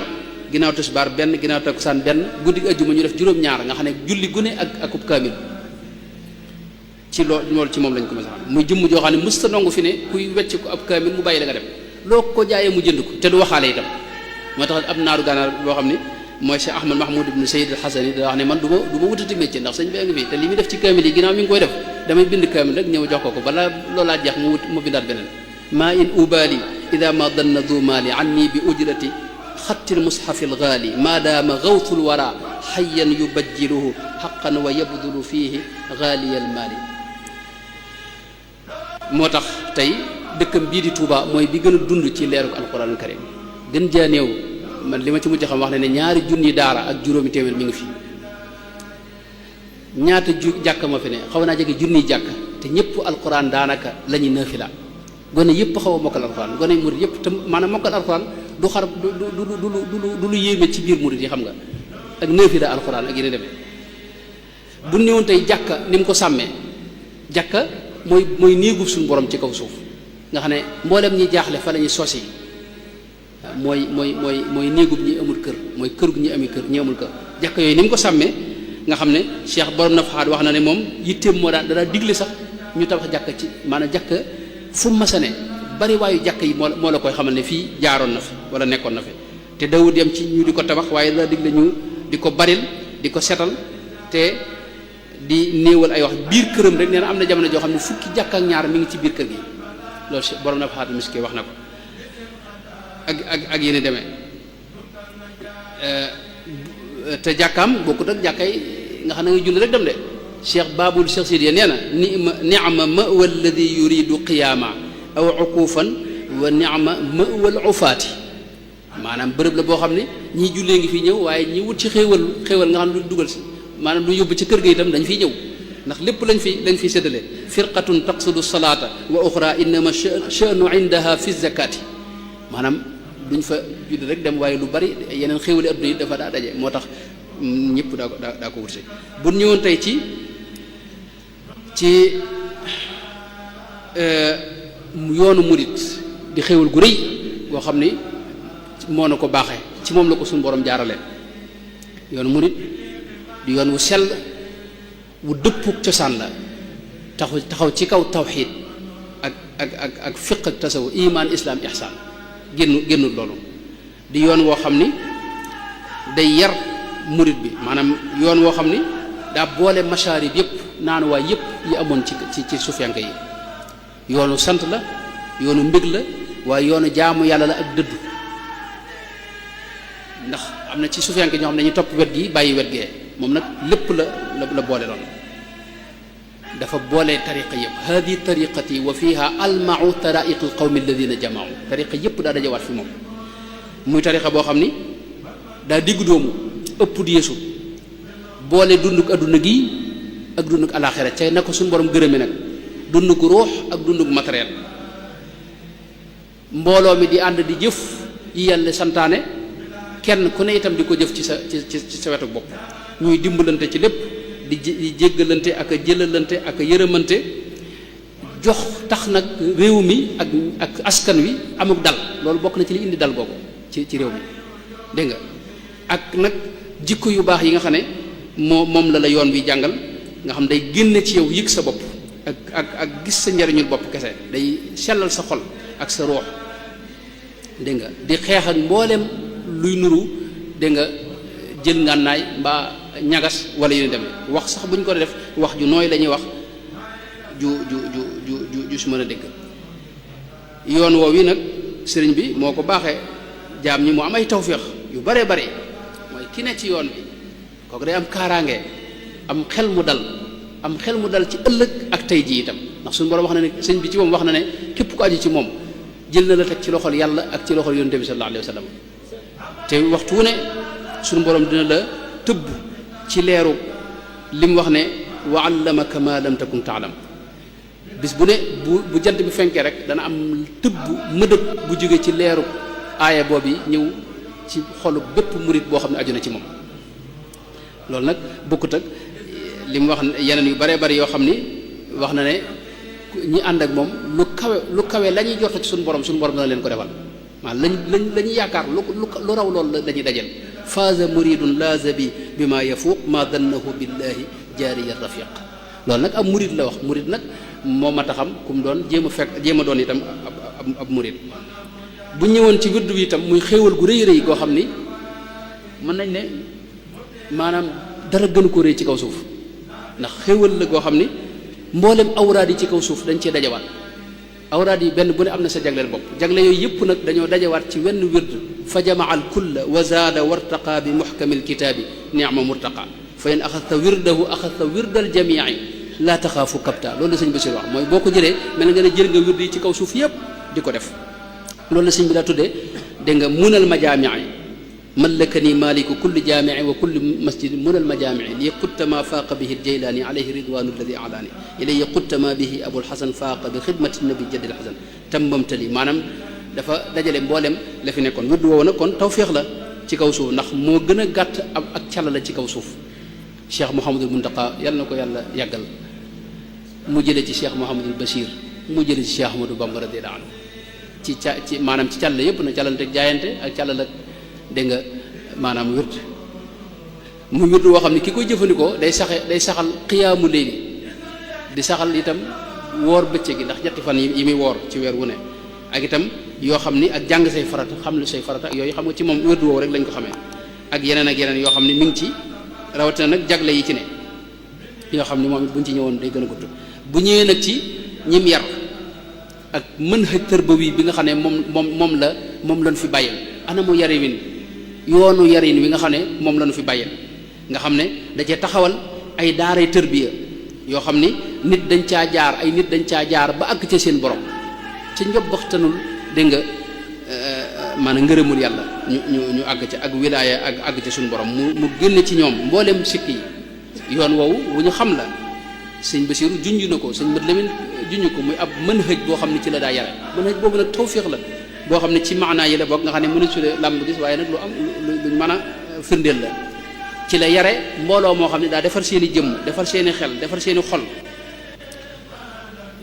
ginnaaw tisbaar benn ginnaaw takkusaan benn guddi ajjuma ñu def juróom-ñaar nga xam ne julli gune ak ub kaamil ci loolu ci moom lañ ko mos a xam muy jëmm joo xam ne mësta nangu fi ne kuy wecc ko ab kaamil mu bàyyi la nga dem loo ko jaayee mu jënd ko te du waxaale itam moo tax ab naaru gànnaar boo xam ne mooy Cheikh Ahmad Mahmoud ibn Sayyid al-Hasan yi da wax ne man du ma wutati métier ndax sëñ bee ngi fi te li muy def ci kaamil yi ginnaaw mi ngi koy def damay bind kaamil rek ñëw jox ko balaa loolaa jeex mu bindaat beneen maa in ubali ida ma danna du maali anni bi ujrati xattil mushafi algaali maadaama gawtul wara xayan yubajjiluhu xaqan wa yabdulu fiihi gaaliyal maali moo tax tey dëkkam bii di Touba mooy bi gën a dund ci leeruk alquranul karim gën jaa néew man li ma ci mujj xam wax ne ñaari junni daara ak juróomi téeméer mi ngi fi ñaata jàkka ma fi ne xaw naa jege junniy jàkka te ñëpp alquran daanaka la ñuy naafila gone yëpp xaw a mokkal alquran gone murid yëpp te maanaam mokkal alquran du xar du lu yéeme ci biir murid yi xam nga ak naafila alquran ak yeneen demee bu néewoon tey jàkka ni mu ko sàmmee jàkka mooy néegub suñu borom ci kaw suuf nga xam ne mboolem ñi jaaxle fa la ñuy sosi mooy néegub ñi amul kër mooy kër gu ñu amee kër ñi amul kër jàkka yooyu ni mu ko sàmmee nga xam ne Cheikh borom Nafaxaat wax na ne moom yitteem moo daan daa digle sax ñu tabax jàkka ci maanaam jàkka fu mu masa ne bari waayu jàkka yi moo la koy xamal ne fii jaaroon na fi wala nekkoon na fi te dawut yam ci ñu di ko tabax waaye daa digle ñu di ko baril di ko setal te di néewal ay wax biir këram rek nee na am na jamono joo xam ne fukki jàkka ak ñaar mi ngi ci biir kër gi loolu borom Nafaxaat miski wax na ko ak yéen demee te jàkkaam bokkut ak jàkkay nga xam ne nga julli rek dem de cheikh babul cheikh Sidiya nee na ni'ma mawa alladi yuridu qiyaama aw uqufan wa ni'ma mawa al ufaati maanaam bërëb la boo xam ne ñii jullee ngi fi ñëw waaye ñi wut ci xéewal nga xam ne du dugal si maanaam du yóbbu ci kër ga itam dañ fiy ñëw ndax lépp lañ fi séddale firqatun taqsudu salaata wa uxra innama sha'nu indaha fi zakati maanaam duñ fa judd rek dem waaye lu bari yeneen xéwali adduna yi dafa daa daje moo tax ñëpp daa ko wut si bu ñëwoon tey ci yoonu murit di xéwal gu rëy boo xam ni moo na ko baaxee ci moom la ko suñu borom jaarale yoonu murit di yoon wu sell wu dëppuk cosaan la taxaw ci kaw tawxiid ak fiq ak tasawu iman islam ihsaan génnul loolu di yoon woo xam ni day yar murit bi maanaam yoon woo xam ni daa boole masharib yëpp naanuwaay yëpp yi amoon ci sufiyanke yi yoonu sant la yoonu mbég la waaye yoonu jaamu yàlla la ak dëddu ndax am na ci sufiyanke ñoo xam ne dañuy topp wet gi bàyyi wet gee moom nag lépp la boole loolu dafa boole tariqa yëpp hadi tariqati wa fiha almau taraiqu alqawmi alladina jamaau tariqa yëpp daa dajawaat fi moom muy tariqa boo xam ni daa diggu doomu ëpp di yeesu boole dunduk adduna gi ak dunduk alaxira ca na ko suñu borom gërëme nag dunduk ruux ak dunduk matériel mbooloo mi di ànd di jëf yi yàlla santaane kenn ku ne itam di ko jëf ci sa wetu bopp ñuy dimbalante ci lépp di jéggalante ak a jëlalante ak a yërëmante jox tax nag réew mi ak askan wi amuk dal loolu bokk na ci li indi dal googu ci réew mi dégg nga ak nag jikko yu baax yi nga xam ne moom la yoon wi jàngal nga xam day génne ci yow yëg sa bopp ak gis sa njariñul bopp kese day sellal sa xol ak sa ruux dégg nga di xeex ak mbooleem luy nuru dégg nga jël ngànnaay mbaa ñagas wala yu ne demee wax sax bu ñu ko def wax ju nooy la ñuy wax ju su mën a dégg yoon woow yi nag sëriñ bi moo ko baaxee jaam ñi mu am ay tawféex yu bare bare mooy ki ne ci yoon bi kooku day am kaaraange am xel mu dal ci ëllëg ak tey ji itam ndax suñu borom wax na ne sëñ bi ci moom wax na ne képp ku aju ci moom jël na la teg ci loxol yàlla ak ci loxol yonent bi sallallahu alayhi wa sallam te waxtu wu ne suñu borom dina la tëbb ci leeru li mu wax ne wa allamaka ma lam takun taalam bis bu ne bu jant bi fenkee rek dana am tëbb mëdët bu jóge ci leeru aaya boobu ñëw ci xolu bépp murit boo xam ne aju na ci moom loolu nag bokkut ak li mu wax yeneen yu bare bari yoo xam ni wax na ne ñi ànd ak moom lu kawe la ñuy jot ci suñu borom dana leen ko defal maanaam la ñuy yaakaar lu raw loolu la ñuy dajal faaza muridun laaza bi ma yafuuq ma dannahu billahi jaariya rafiq loolu nag ab murid la wax murid nag moo mat a xam ku mu doon jéem a doon itam ab murid bu ñëwoon ci wirdu bi itam muy xéewal gu rëy rëy goo xam ni mën nañ ne maanaam dara gënu ko rëy ci kaw suuf ndax xéewal la goo xam ni mboolem awraad yi ci kaw suuf dañ cee dajawaat awraad yi benn bu ne am na sa jagleel bopp jagle yooyu yëpp nag dañoo dajawaat ci wenn wird fa jamaa al kulla wa zaada wartaqa bi muxkami alkitaabi ni'ma murtaqa fa in axadta wirdahu axadta wirdal jamii laa taxaafu kapta loolu la sëñ Basiir wax mooy boo ko jëlee mel nga ne jël nga wird yi ci kaw suuf yëpp di ko def loolu la sëñ bi daa tuddee dégg nga munal majaamii mallakani maliku kulli jaamii wa kulli masjid munal majaamii li qutta ma faaqa bihi aljaylaani alayhi ridwanu alladi alaani ilay qutta ma bihi abulxasan faaqa bi xidmati nabi jaddil xasan tambamtali maanaam dafa dajale mboolem la fi nekkoon wirdu woowu nag kon tawféex la ci kaw suuf ndax moo gën a gàtt ak càlla la ci kaw suuf cheikh Mouhamadul Muntaqa yàlla na ko yàlla yàggal mu jëlee ci cheikh Mouhamadul Bachir mu jëlee ci cheikh Ahmadou Bamba radiyallahu anhu ci maanaam ci càll yëpp na càllante ak jaayante ak càllal ak dégg nga maanaam wird mu wird woo xam ne ki koy jëfandikoo day saxal xiyaamu layli di saxal itam woor bëccëg gi ndax ñetti fan yi muy woor ci weer wu ne ak itam yoo xam ni ak jàng say farata xam lu say farata ak yooyu xam nga ci moom wird woowu rek lañ ko xamee ak yeneen yoo xam ne mi ngi ci rawatina nag jagle yi ci ne yoo xam ni moom it buñ ci ñëwoon day gën a gudd bu ñëwee nag ci ñim yar ak mën xëj tërbawi bi nga xam ne moom lañ fi bàyyil anamu yarin yoonu yarin wi nga xam ne moom lañu fi bàyyil nga xam ne da cee taxawal ay daaray tërbiya yoo xam ni nit dañ caa jaar ay nit dañ caa jaar ba àgg ca seen borom ci njobbaxtanul dégg nga maanaam ngërëmul yàlla ñu àgg ca ak wilaaya ak àgg ca suñu borom mu génn ci ñoom mboolem sikk yi yoon woowu wu ñu xam la sëñ Basiiru junj na ko sëñ Mat Lamin junj ko muy ab manhaj boo xam ne ci la daa yare manhaj boobu nag tawfiix la boo xam ne ci maanaa yi la bokk nga xam ne mënu su làmb gis waaye nag lu am luñ mën a firndeel la ci la yare mbooloo moo xam ne daa defar seen i jëmm defar seen i xel defar seen i xol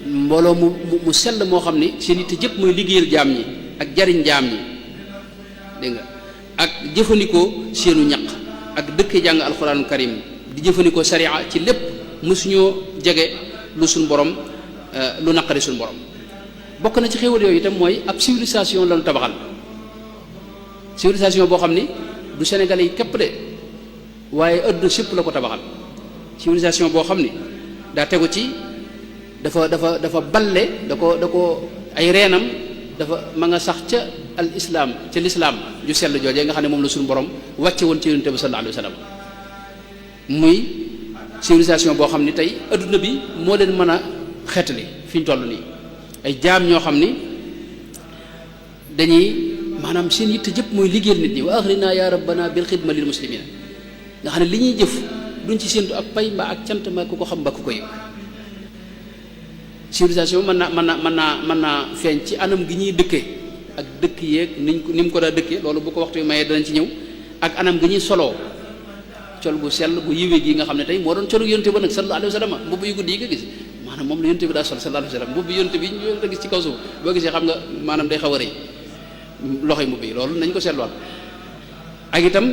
mbooloo mu sell moo xam ne seen itte jëpp mooy liggéeyal jaam ñi ak jariñ jaam ñi dégg nga ak jëfandikoo seenu ñaq ak dëkk jàng alxuraanu karim di jëfandikoo sariya ci lépp mësuñoo jege lu suñ borom lu naqari suñ borom bokk na ci xéwal yooyu itam mooy ab civilisation lañu tabaxal civilisation boo xam ni du Sénégalais yi képp de waaye àdduna sépp la ko tabaxal civilisation boo xam ni daa tegu ci dafa balle da ko ay reenam dafa ma nga sax ca al islam ca lislaam ju sell joojee nga xam ne moom la suñu borom wàcce woon ci yonent bi sallallahu alayhi wa sallam muy civilisation boo xam ni tey adduna bi moo leen mën a xeetali fi ñu toll nii ay jaam ñoo xam ni dañuy maanaam seen yitte jëpp mooy liggéeyal nit ñi wa axrina ya rabbana bil xidma lil muslimina nga xam ne li ñuy jëf duñ ci séentu ak pay mbaa ak cant mbaa ku ko xam mbaa ku ko yëg civilisation mën naa feeñ ci anam gi ñuy dëkkee ak dëkk yeeg ni mu ko daa dëkkee loolu bu ko waxtu mayee danañ ci ñëw ak anam gi ñuy soloo col gu sell gu yiwee gi nga xam ne tey moo doon colu yonte ba nag sallallahu alayhi wa sallam mbubb yu guddi yi nga gis maanaam moom la yonte bi daa sol sallallahu alayhi wa sallam mbubb yonte bi ñu gis ci kaw suuf boo gisee xam nga maanaam day xaw a rëy loxoy mbubb yi loolu nañ ko seetluwaat ak itam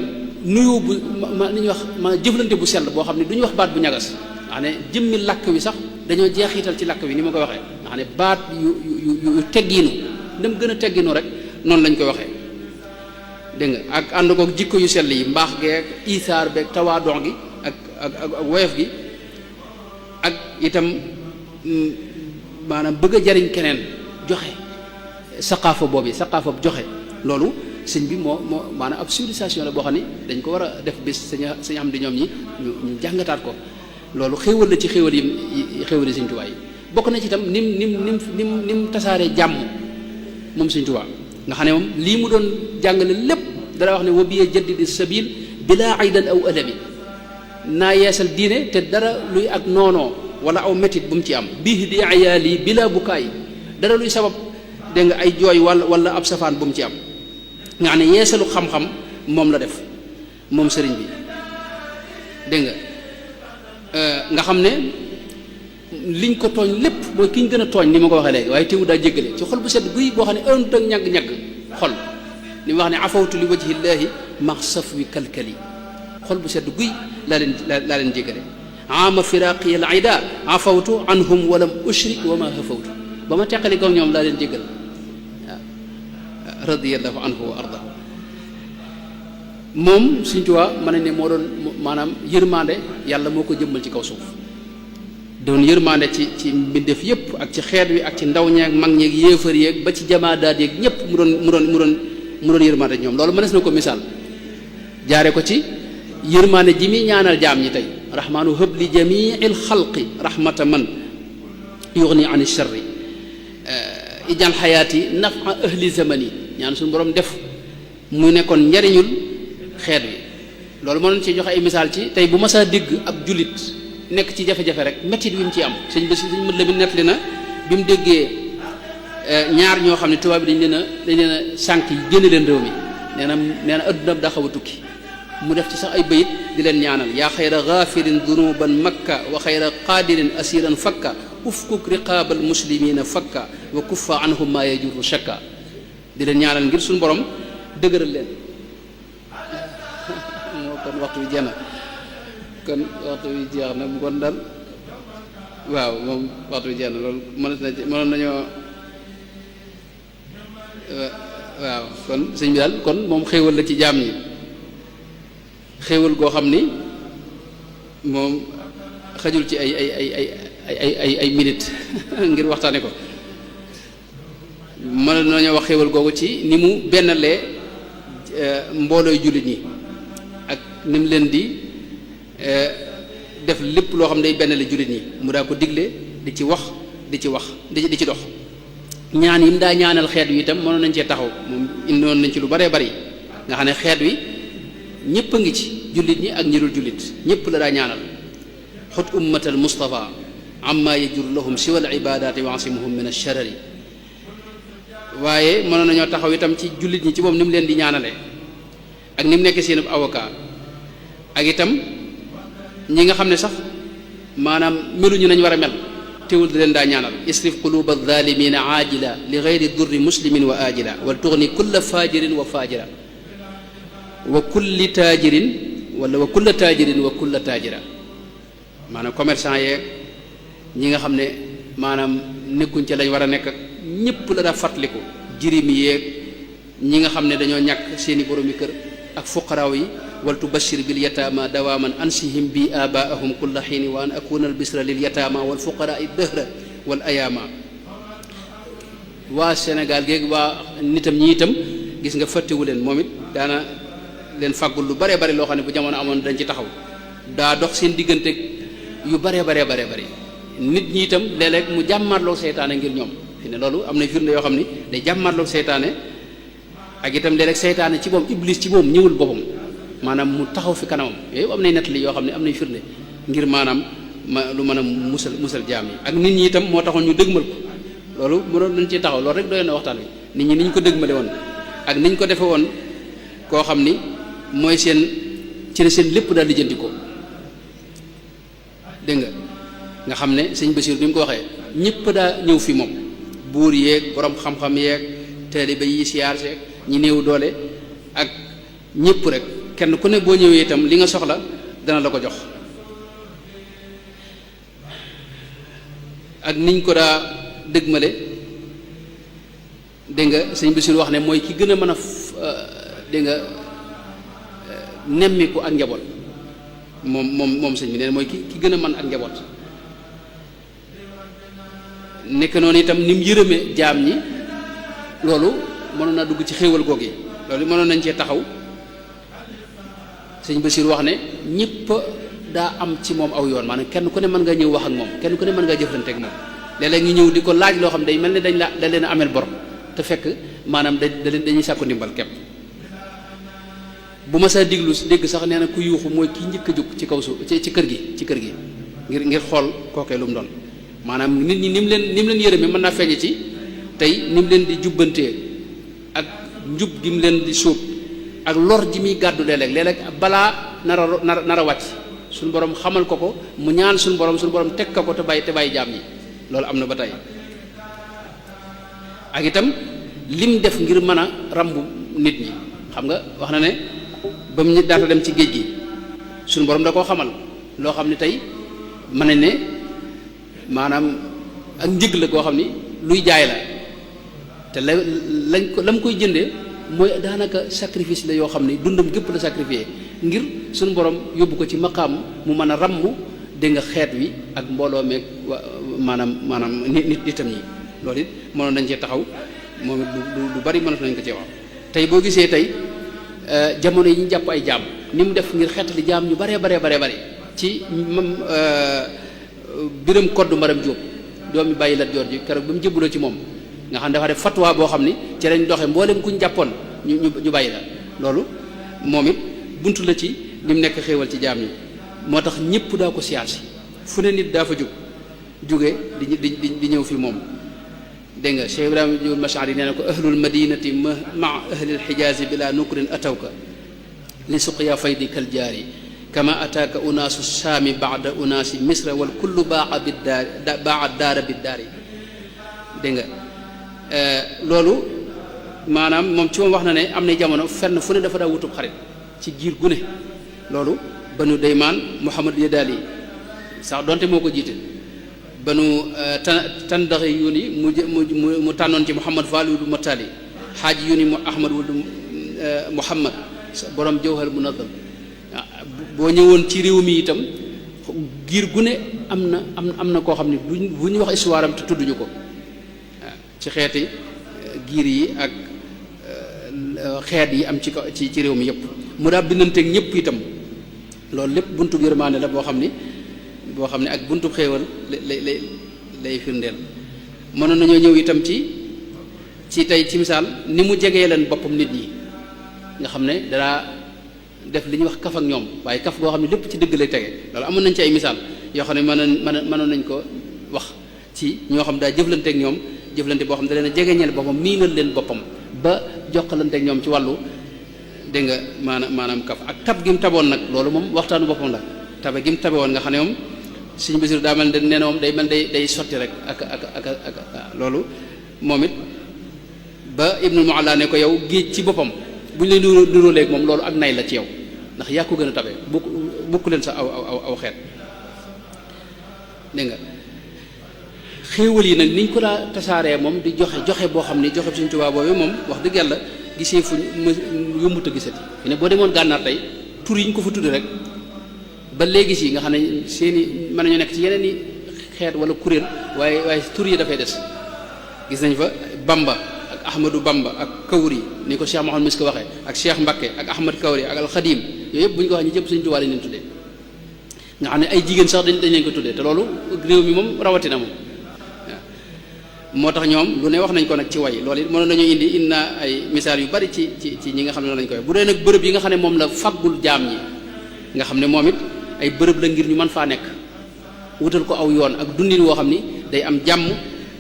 nuyu bu ni ñuy wax ma jëflante bu sell boo xam ne du ñu wax baat bu ñagas nga xam ne jëmmi làkk wi sax dañoo jeexital ci làkk wi ni ma ko waxee nga xam ne baat yu teggiinu dem gën a teggiinu rek noonu lañ koy waxee dégg nga ak ànd kook jikko yu sell yi mbaax geeg isaar beeg tawaadon gi ak woyof gi ak itam maanaam bëgg a jariñ keneen joxe saqaafa boobu joxe loolu sëñ bi moo maanaam ab civilisation la boo xam ne dañ ko war a def bis sañ am di ñoom ñi ñu jàngataat ko loolu xéewal la ci xéewal yi sëñ Tuubaa yi bokk na ci itam nim tasaaree jàmm moom sëñ Tuubaa nga xam ne moom lii mu doon jàngale lépp dara wax ne wa biya jaddidi sabil bila aydan aw adabi naa yeesal diine te dara luy ak noonoo wala aw métit bu mu ci am bii di ayaali bila bukaay dara luy sabab dégg nga ay jooy wala ab safaan bu mu ci am nga xam ne yeesalu xam-xam moom la def moom sëriñ bi dégg nga xam ne liñ ko tooñ lépp mooy ki ñu gën a tooñ ni ma ko waxee léegi waaye teewu daa jéggale ci xol bu set guy boo xam ne ënt ak ñagg-ñagg xol li mu wax ne afawtu li wajhillaahi max safwi kalkali xol bu set guy laa leen jéggale ama firaqi al ida afawtu anhum walam ushrik wa ma hafawtu ba ma teqali ko ñoom laa leen jéggal waaw radiyallahu anhu wa arda moom Sëriñ Tuubaa mën nañ ne moo doon maanaam yërmande yàlla moo ko jëmmal ci kaw suuf doon yërmande ci mbindeef yépp ak ci xeet wi ak ci ndaw ñeeg mag ñeeg yéefar yeeg ba ci jamaadaat yeeg ñépp mu doon yërmande ñoom loolu mënees na ko misaal jaare ko ci yërmande ji muy ñaanal jaam ñi tey rahmaanu hëb li jamiil xalqi rahmata man yughni an sharri ijal xayaati nafa ahli zamani ñaan suñu borom def mu nekkoon njariñul xeet wi loolu mënoon ci joxe ay misaal ci tey bu masaa dégg ab jullit nekk ci jafe-jafe rek mettit wi mu ci am sëñ mët la bi nettali na bi mu déggee ñaar ñoo xam ne tubaab bi dañ leen a sànq yi génn leen réew mi nee na adduna daa xaw a tukki mu def ci sax ay bayit di leen ñaanal yaa xayra gaafirin dunuban makka wa xayra qaadirin asiran fakka ufkuk riqaabal muslimina fakka wa kuffa anhum ma yajuru shakka di leen ñaanal ngir suñu borom dëgëral leen kon waxtu bi jeex na kon waxtu bi jeex na bu kon dal waaw moom waxtu bi jeex na loolu mënoon nañoo waaw kon sëñ bi daal kon moom xéewal la ci jaam ñi xéewal goo xam ni moom xajul ci ay minutes ngir waxtaane ko mën nañoo wax xéewal googu ci ni mu bennalee mboolooy jullit ñi ak ni mu leen di def lépp loo xam ne day bennale jullit ñi mu daa ko digle di ci wax di ci dox ñaan yi mu daa ñaanal xeet wi itam mënoon nañ cee taxaw moom indoon nañ ci lu baree bari nga xam ne xeet wi ñëpp a ngi ci jullit ñi ak ñi dul jullit ñëpp la daa ñaanal xut ummatal mustafa amma yajur lahum siwa al ibadati wa asimuhum min alsharari waaye mënoon nañoo taxaw itam ci jullit ñi ci moom ni mu leen di ñaanale ak ni mu nekk seen avocat ak itam ñi nga xam ne sax maanaam meluñu nañ war a mel teewul di leen daa ñaanal isrif quluba adh-dhalimina aajila li ghayri durri muslimin wa aajila wal tughni kulla fajirin wa fajira wa kulli taajirin wala wa kulla taajirin wa kulla taajira maanaam commerçant yeeg ñi nga xam ne maanaam nekkuñ ca lañ war a nekk ak ñëpp la daa fàttaliku jirim yeeg ñi nga xam ne dañoo ñàkk seeni boromi kër ak fuqaraaw yi wal tubashir bil yataama dawaaman ansihim bi abaahum kulla xiini wa an akuna al bisra lil yataama wal fuqaraai dëhra wal ayaama waa Sénégal géeg waa nitam ñi itam gis nga fàttewu leen moom it daana leen fàggul lu baree bari loo xam ne bu jamono amoon dañ ci taxaw daa dox seen diggante yu baree bari nit ñi itam léeg-léeg mu jàmmaarloog seytaane ngir ñoom fi ne loolu am na firnde yoo xam ni day jàmmaarloog seytaane ak itam léeg-léeg seytaane ci moom iblis ci moom ñëwul boppam maanaam mu taxaw fi kanamam yooyu am nay nettali yoo xam ne am nay firnde ngir maanaam lu mën a musal jaam yi ak nit ñi itam moo taxoon ñu dëgmal ko loolu mënoon nañ ci taxaw loolu rek doyoon na waxtaan wi nit ñi ni ñu ko dëgmale woon ak ni ñu ko defe woon koo xam ni mooy seen ci la seen lépp daal lijjanti ko dégg nga xam ne sëñ Basiir bi mu ko waxee ñëpp daa ñëw fi moom buur yeeg borom xam-xam yeeg taalibe yi siyaar seeg ñi néew doole ak ñëpp rek kenn ku ne boo ñëwee itam li nga soxla dana la ko jox ak niñ ko daa dëgmale dégg nga sëñ Basiir wax ne mooy ki gën a mën a dégg nga nemmiku ak njaboot moom sëñ bi nee mooy ki gën a mën ak njaboot nekk noonu itam ni mu yërëme jaam ñi loolu mënoon naa dugg ci xéewal goog yi loolu mënoon nañ cee taxaw sëñ Basiir wax ne ñëpp daa am ci moom aw yoon maanaam kenn ku ne mën nga ñëw wax ak moom kenn ku ne mën nga jëflante ak moom léeg-léeg ñu ñëw di ko laaj loo xam day mel ne da leen a ameel bor te fekk maanaam dañuy sàkku ndimbal képp bu ma saa dégg sax nee na ku yuuxu mooy ki njëkk a jóg ci kaw suuf ci kër gi ngir xool kookee lu mu doon maanaam nit ñi ni mu leen yërëme mën naa feeñe ci tey ni mu leen di jubbantee ak njub gi mu leen di sóob ak lor ji muy gàddu léeg-léeg balaa nar a wàcc suñu borom xamal ko mu ñaan suñu borom teg ko te bàyyi jaam yi loolu am na ba tey ak itam lim def ngir mën a rambu nit ñi xam nga wax na ne ba mu daata dem ci géej gi suñu borom da koo xamal loo xam ne tey mën nañ ne maanaam ak njëg la koo xam ni luy jaay la te la mu koy jëndee mooy daanaka sacrifice la yoo xam ni dundam gépp la sacrifié ngir suñu borom yóbbu ko ci maqaam mu mën a ràmm dégg nga xeet wi ak mbooloo meeg maanaam nit itam ñi loolu it mënoon nañ cee taxaw moom it lu bari mënatu nañ ko cee wax tey boo gisee tey jamono yi ñu jàpp ay jaam ni mu def ngir xeetali jaam ñu baree bari ci biram koddu maram Jóob doomi bàyyi Lat Joor ji keroog bi mu jëbbaloo ci moom nga xam ne dafa def fatwa boo xam ni ci lañ doxee mboolem kuñ jàppoon ñu bàyyi la loolu moom it buntu la ci li mu nekk xéewal ci jaam yi moo tax ñëpp daa ko siyaasi fu ne nit daa fa jóge di ñëw fi moom dégg nga Cheikh Ibrahima Jóob Mashari nee na ko ahlul madinati ma ahlil xijaazi bila nukrin atawka li suqya faydi kal jaari kama ataaka unaasu saami baada unaasi misra wal kullu baaxa daara biddaari dégg nga loolu maanaam moom ci moom wax na ne am na jamono fenn fu ne dafa daa wutub xarit ci giir gu ne loolu banu Daymaan Muhammad Yadali sax donte moo ko jiite banu tandaxi yuni mu tànnoon ci Muhammad Falidu Matali xaaji yuni mu Ahmad wuld Muhammad borom Jawhar Munazzam boo ñëwoon ci réew mi itam giir gu ne am na koo xam ne bu ñu wax histoire am te tudduñu ko ci xeeti giir yi ak xeet yi am ci réew mi yëpp mu daa bindanteeg ñëpp itam loolu lépp buntu yërmaande la boo xam ne ak buntu xéewal lay firndeel. mënoon nañoo ñëw itam ci tey ci misaal ni mu jegee leen boppam nit ñi nga xam ne danaa def li ñuy wax kaf ak ñoom waaye kaf goo xam ne lépp ci dëgg lay tege loolu amoon nañ ci ay misaal yoo xam ne mënoon nañ ko wax ci ñoo xam daa jëflanteeg ñoom jëflante boo xam ne da leen a jegeñeel boppam miinal leen boppam ba jokkalanteeg ñoom ci wàllu dégg nga maanaam kaf ak tab gi mu taboon nag loolu moom waxtaanu boppam la tabe gi mu tabe woon nga xam ne moom Sëriñ Basiru daa mel ne nee na moom day sotti rek ak loolu moom it ba Ibnul Mualla ne ko yow géej ci boppam bu ñu lay nuroo léegi moom loolu ak nay la ci yow ndax yaa ko gën a tabe bukk leen sa aw xeet dégg nga xéewal yi nag niñ ko daa tasaaree moom di joxe boo xam ni joxe Sëriñ Tuubaa boobu moom wax dëgg yàlla gisee fuñ yombut a gisati fi ne boo demoon gànnaar tey tur yi ñu ko fa tudde rek ba léegi si nga xam ne seeni mën nañu nekk ci yeneen i xeet wala kuréel waaye tur yi dafay des gis nañ fa Bamba ak Ahmadou Bamba ak Kawri ni ko Cheikh Mouhamed Misk waxee ak Cheikh Mbacké ak Ahmad Kawri ak Al Khadim yooyu yëpp bu ñu ko waxee ñu jëpp Sëriñ Tuubaa lañ leen tuddee nga xam ne ay jigéen sax dañ leen ko tuddee te loolu réew mi moom rawatina moom moo tax ñoom lu ne wax nañ ko nag ci way loolu it mënoon nañu indi na ay misaal yu bari ci ñi nga xam ne noonu lañ koy bu dee nag bërëb yi nga xam ne moom la faggul jaam ñi nga xam ne moom it ay bërëb la ngir ñu mën faa nekk wutal ko aw yoon ak dundin woo xam ni day am jàmm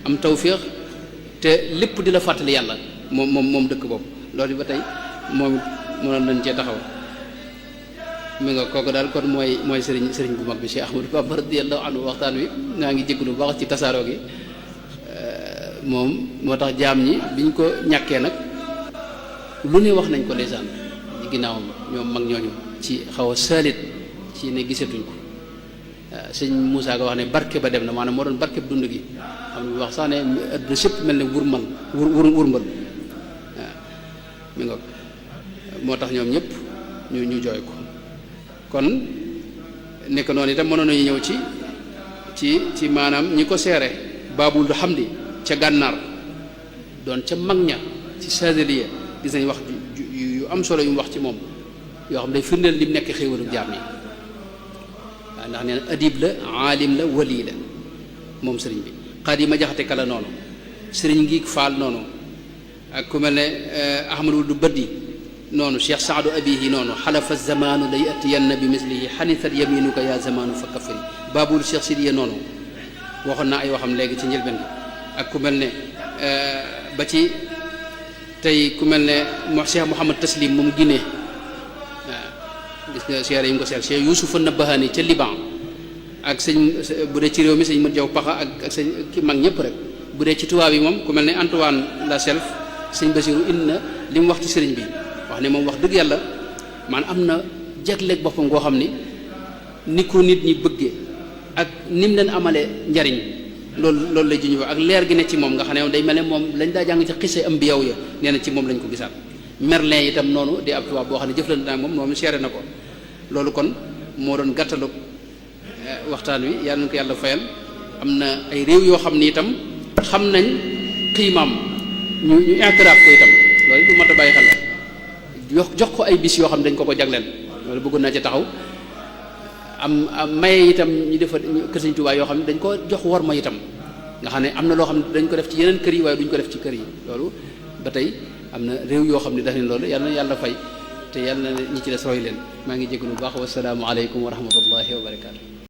am tawféex te lépp di la fàttali yàlla moom dëkk boobu loolu ba tey moom it mënoon nañ cee taxaw mi nga kooku daal kon mooy sëriñ bu mag bi Cheikh Ahmadou Bamba radiyallahu anhu waxtaan wi naa ngi jégalu bu baax ci tasaaroo gi moom moo tax jaam ñi biñ ko ñàkkee nag lu ne wax nañ ko ndeysaan ci ginnaawam ñoom mag ñooñu ci xaw a saalit ci ne gisatuñ ko sëñ Moussa ko wax ne barke ba dem na maanaam moo doon barke bu dund gi xam nga wax sax ne adduna sépp mel ne wurmbal waaw mi nga moo tax ñoom ñëpp ñu jooy ko kon nekk noonu itam mënoon nañu ñëw ci maanaam ñi ko seere Baabul Hamdi ca gànnaar doon ca mag ña ci Saadiliya gis nañ wax yu am solo yu mu wax ci moom yoo xam day firndeel li mu nekk xéewalu jaam yi waaw ndax nee na adib la aalim la wali la moom sëriñ bi Xaadima Jaxate Kala noonu sëriñ ngi Faal noonu ak ku mel ne Ahmadu Wuld Baddi noonu Cheikh Saadu Abihi noonu xalafa zamanu la yatiyanna bi mislihi xanisat yaminuka ya zamanu fa kafiri Baabul Cheikh Sidiya noonu waxoon naa ay waxam léegi ci njëlbeen gi ak ku mel ne ba ci tey ku mel ne Cheikh Mouhamad Taslim moom Guinée waaw gis nga seere yi mu ko seer Cheikh Youssouf Nabahani ca Liban ak sëñ bu dee ci réew mi sëñ Mat Jaw Paxa ak sëñ ki mag ñëpp rek bu dee ci tubaab yi moom ku mel ne Antoine Lasself sëñ Basiru indi na li mu wax ci sëriñ bi wax ne moom wax dëgg yàlla man am na jagleeg boppam goo xam ni ko nit ñi bëggee ak ni mu leen amalee njariñ loolu lay juñu ak leer gi ne ci moom nga xam ne day mel ne moom lañ daa jàng ci xise am bi yow ya nee na ci moom lañ ko gisaat Merlin itam noonu di ab tubaab boo xam ne jëflante naa moom moom seere na ko loolu kon moo doon gàttalu waxtaan wi yàlla na ko yàlla fayal am na ay réew yoo xam ni itam xam nañ xiimaam ñu intérêt ko itam loolu du mat a bàyyi xel la jox ko ay bis yoo xam ne dañ ko jagleel loolu bëggoon naa ci taxaw am maye itam ñu defa kër Sëriñ Tuubaa yoo xam ne dañ ko jox war ma itam nga xam ne am na loo xam ne dañ ko def ci yeneen kër yi waaye duñ ko def ci kër yi loolu ba tey am na réew yoo xam ne daf ne loolu yàlla na yàlla fay te yàlla na ñi ci des roy leen maa ngi jégalu bu baax wasalaamu aleykum wa rahmatullahi wa barakaatu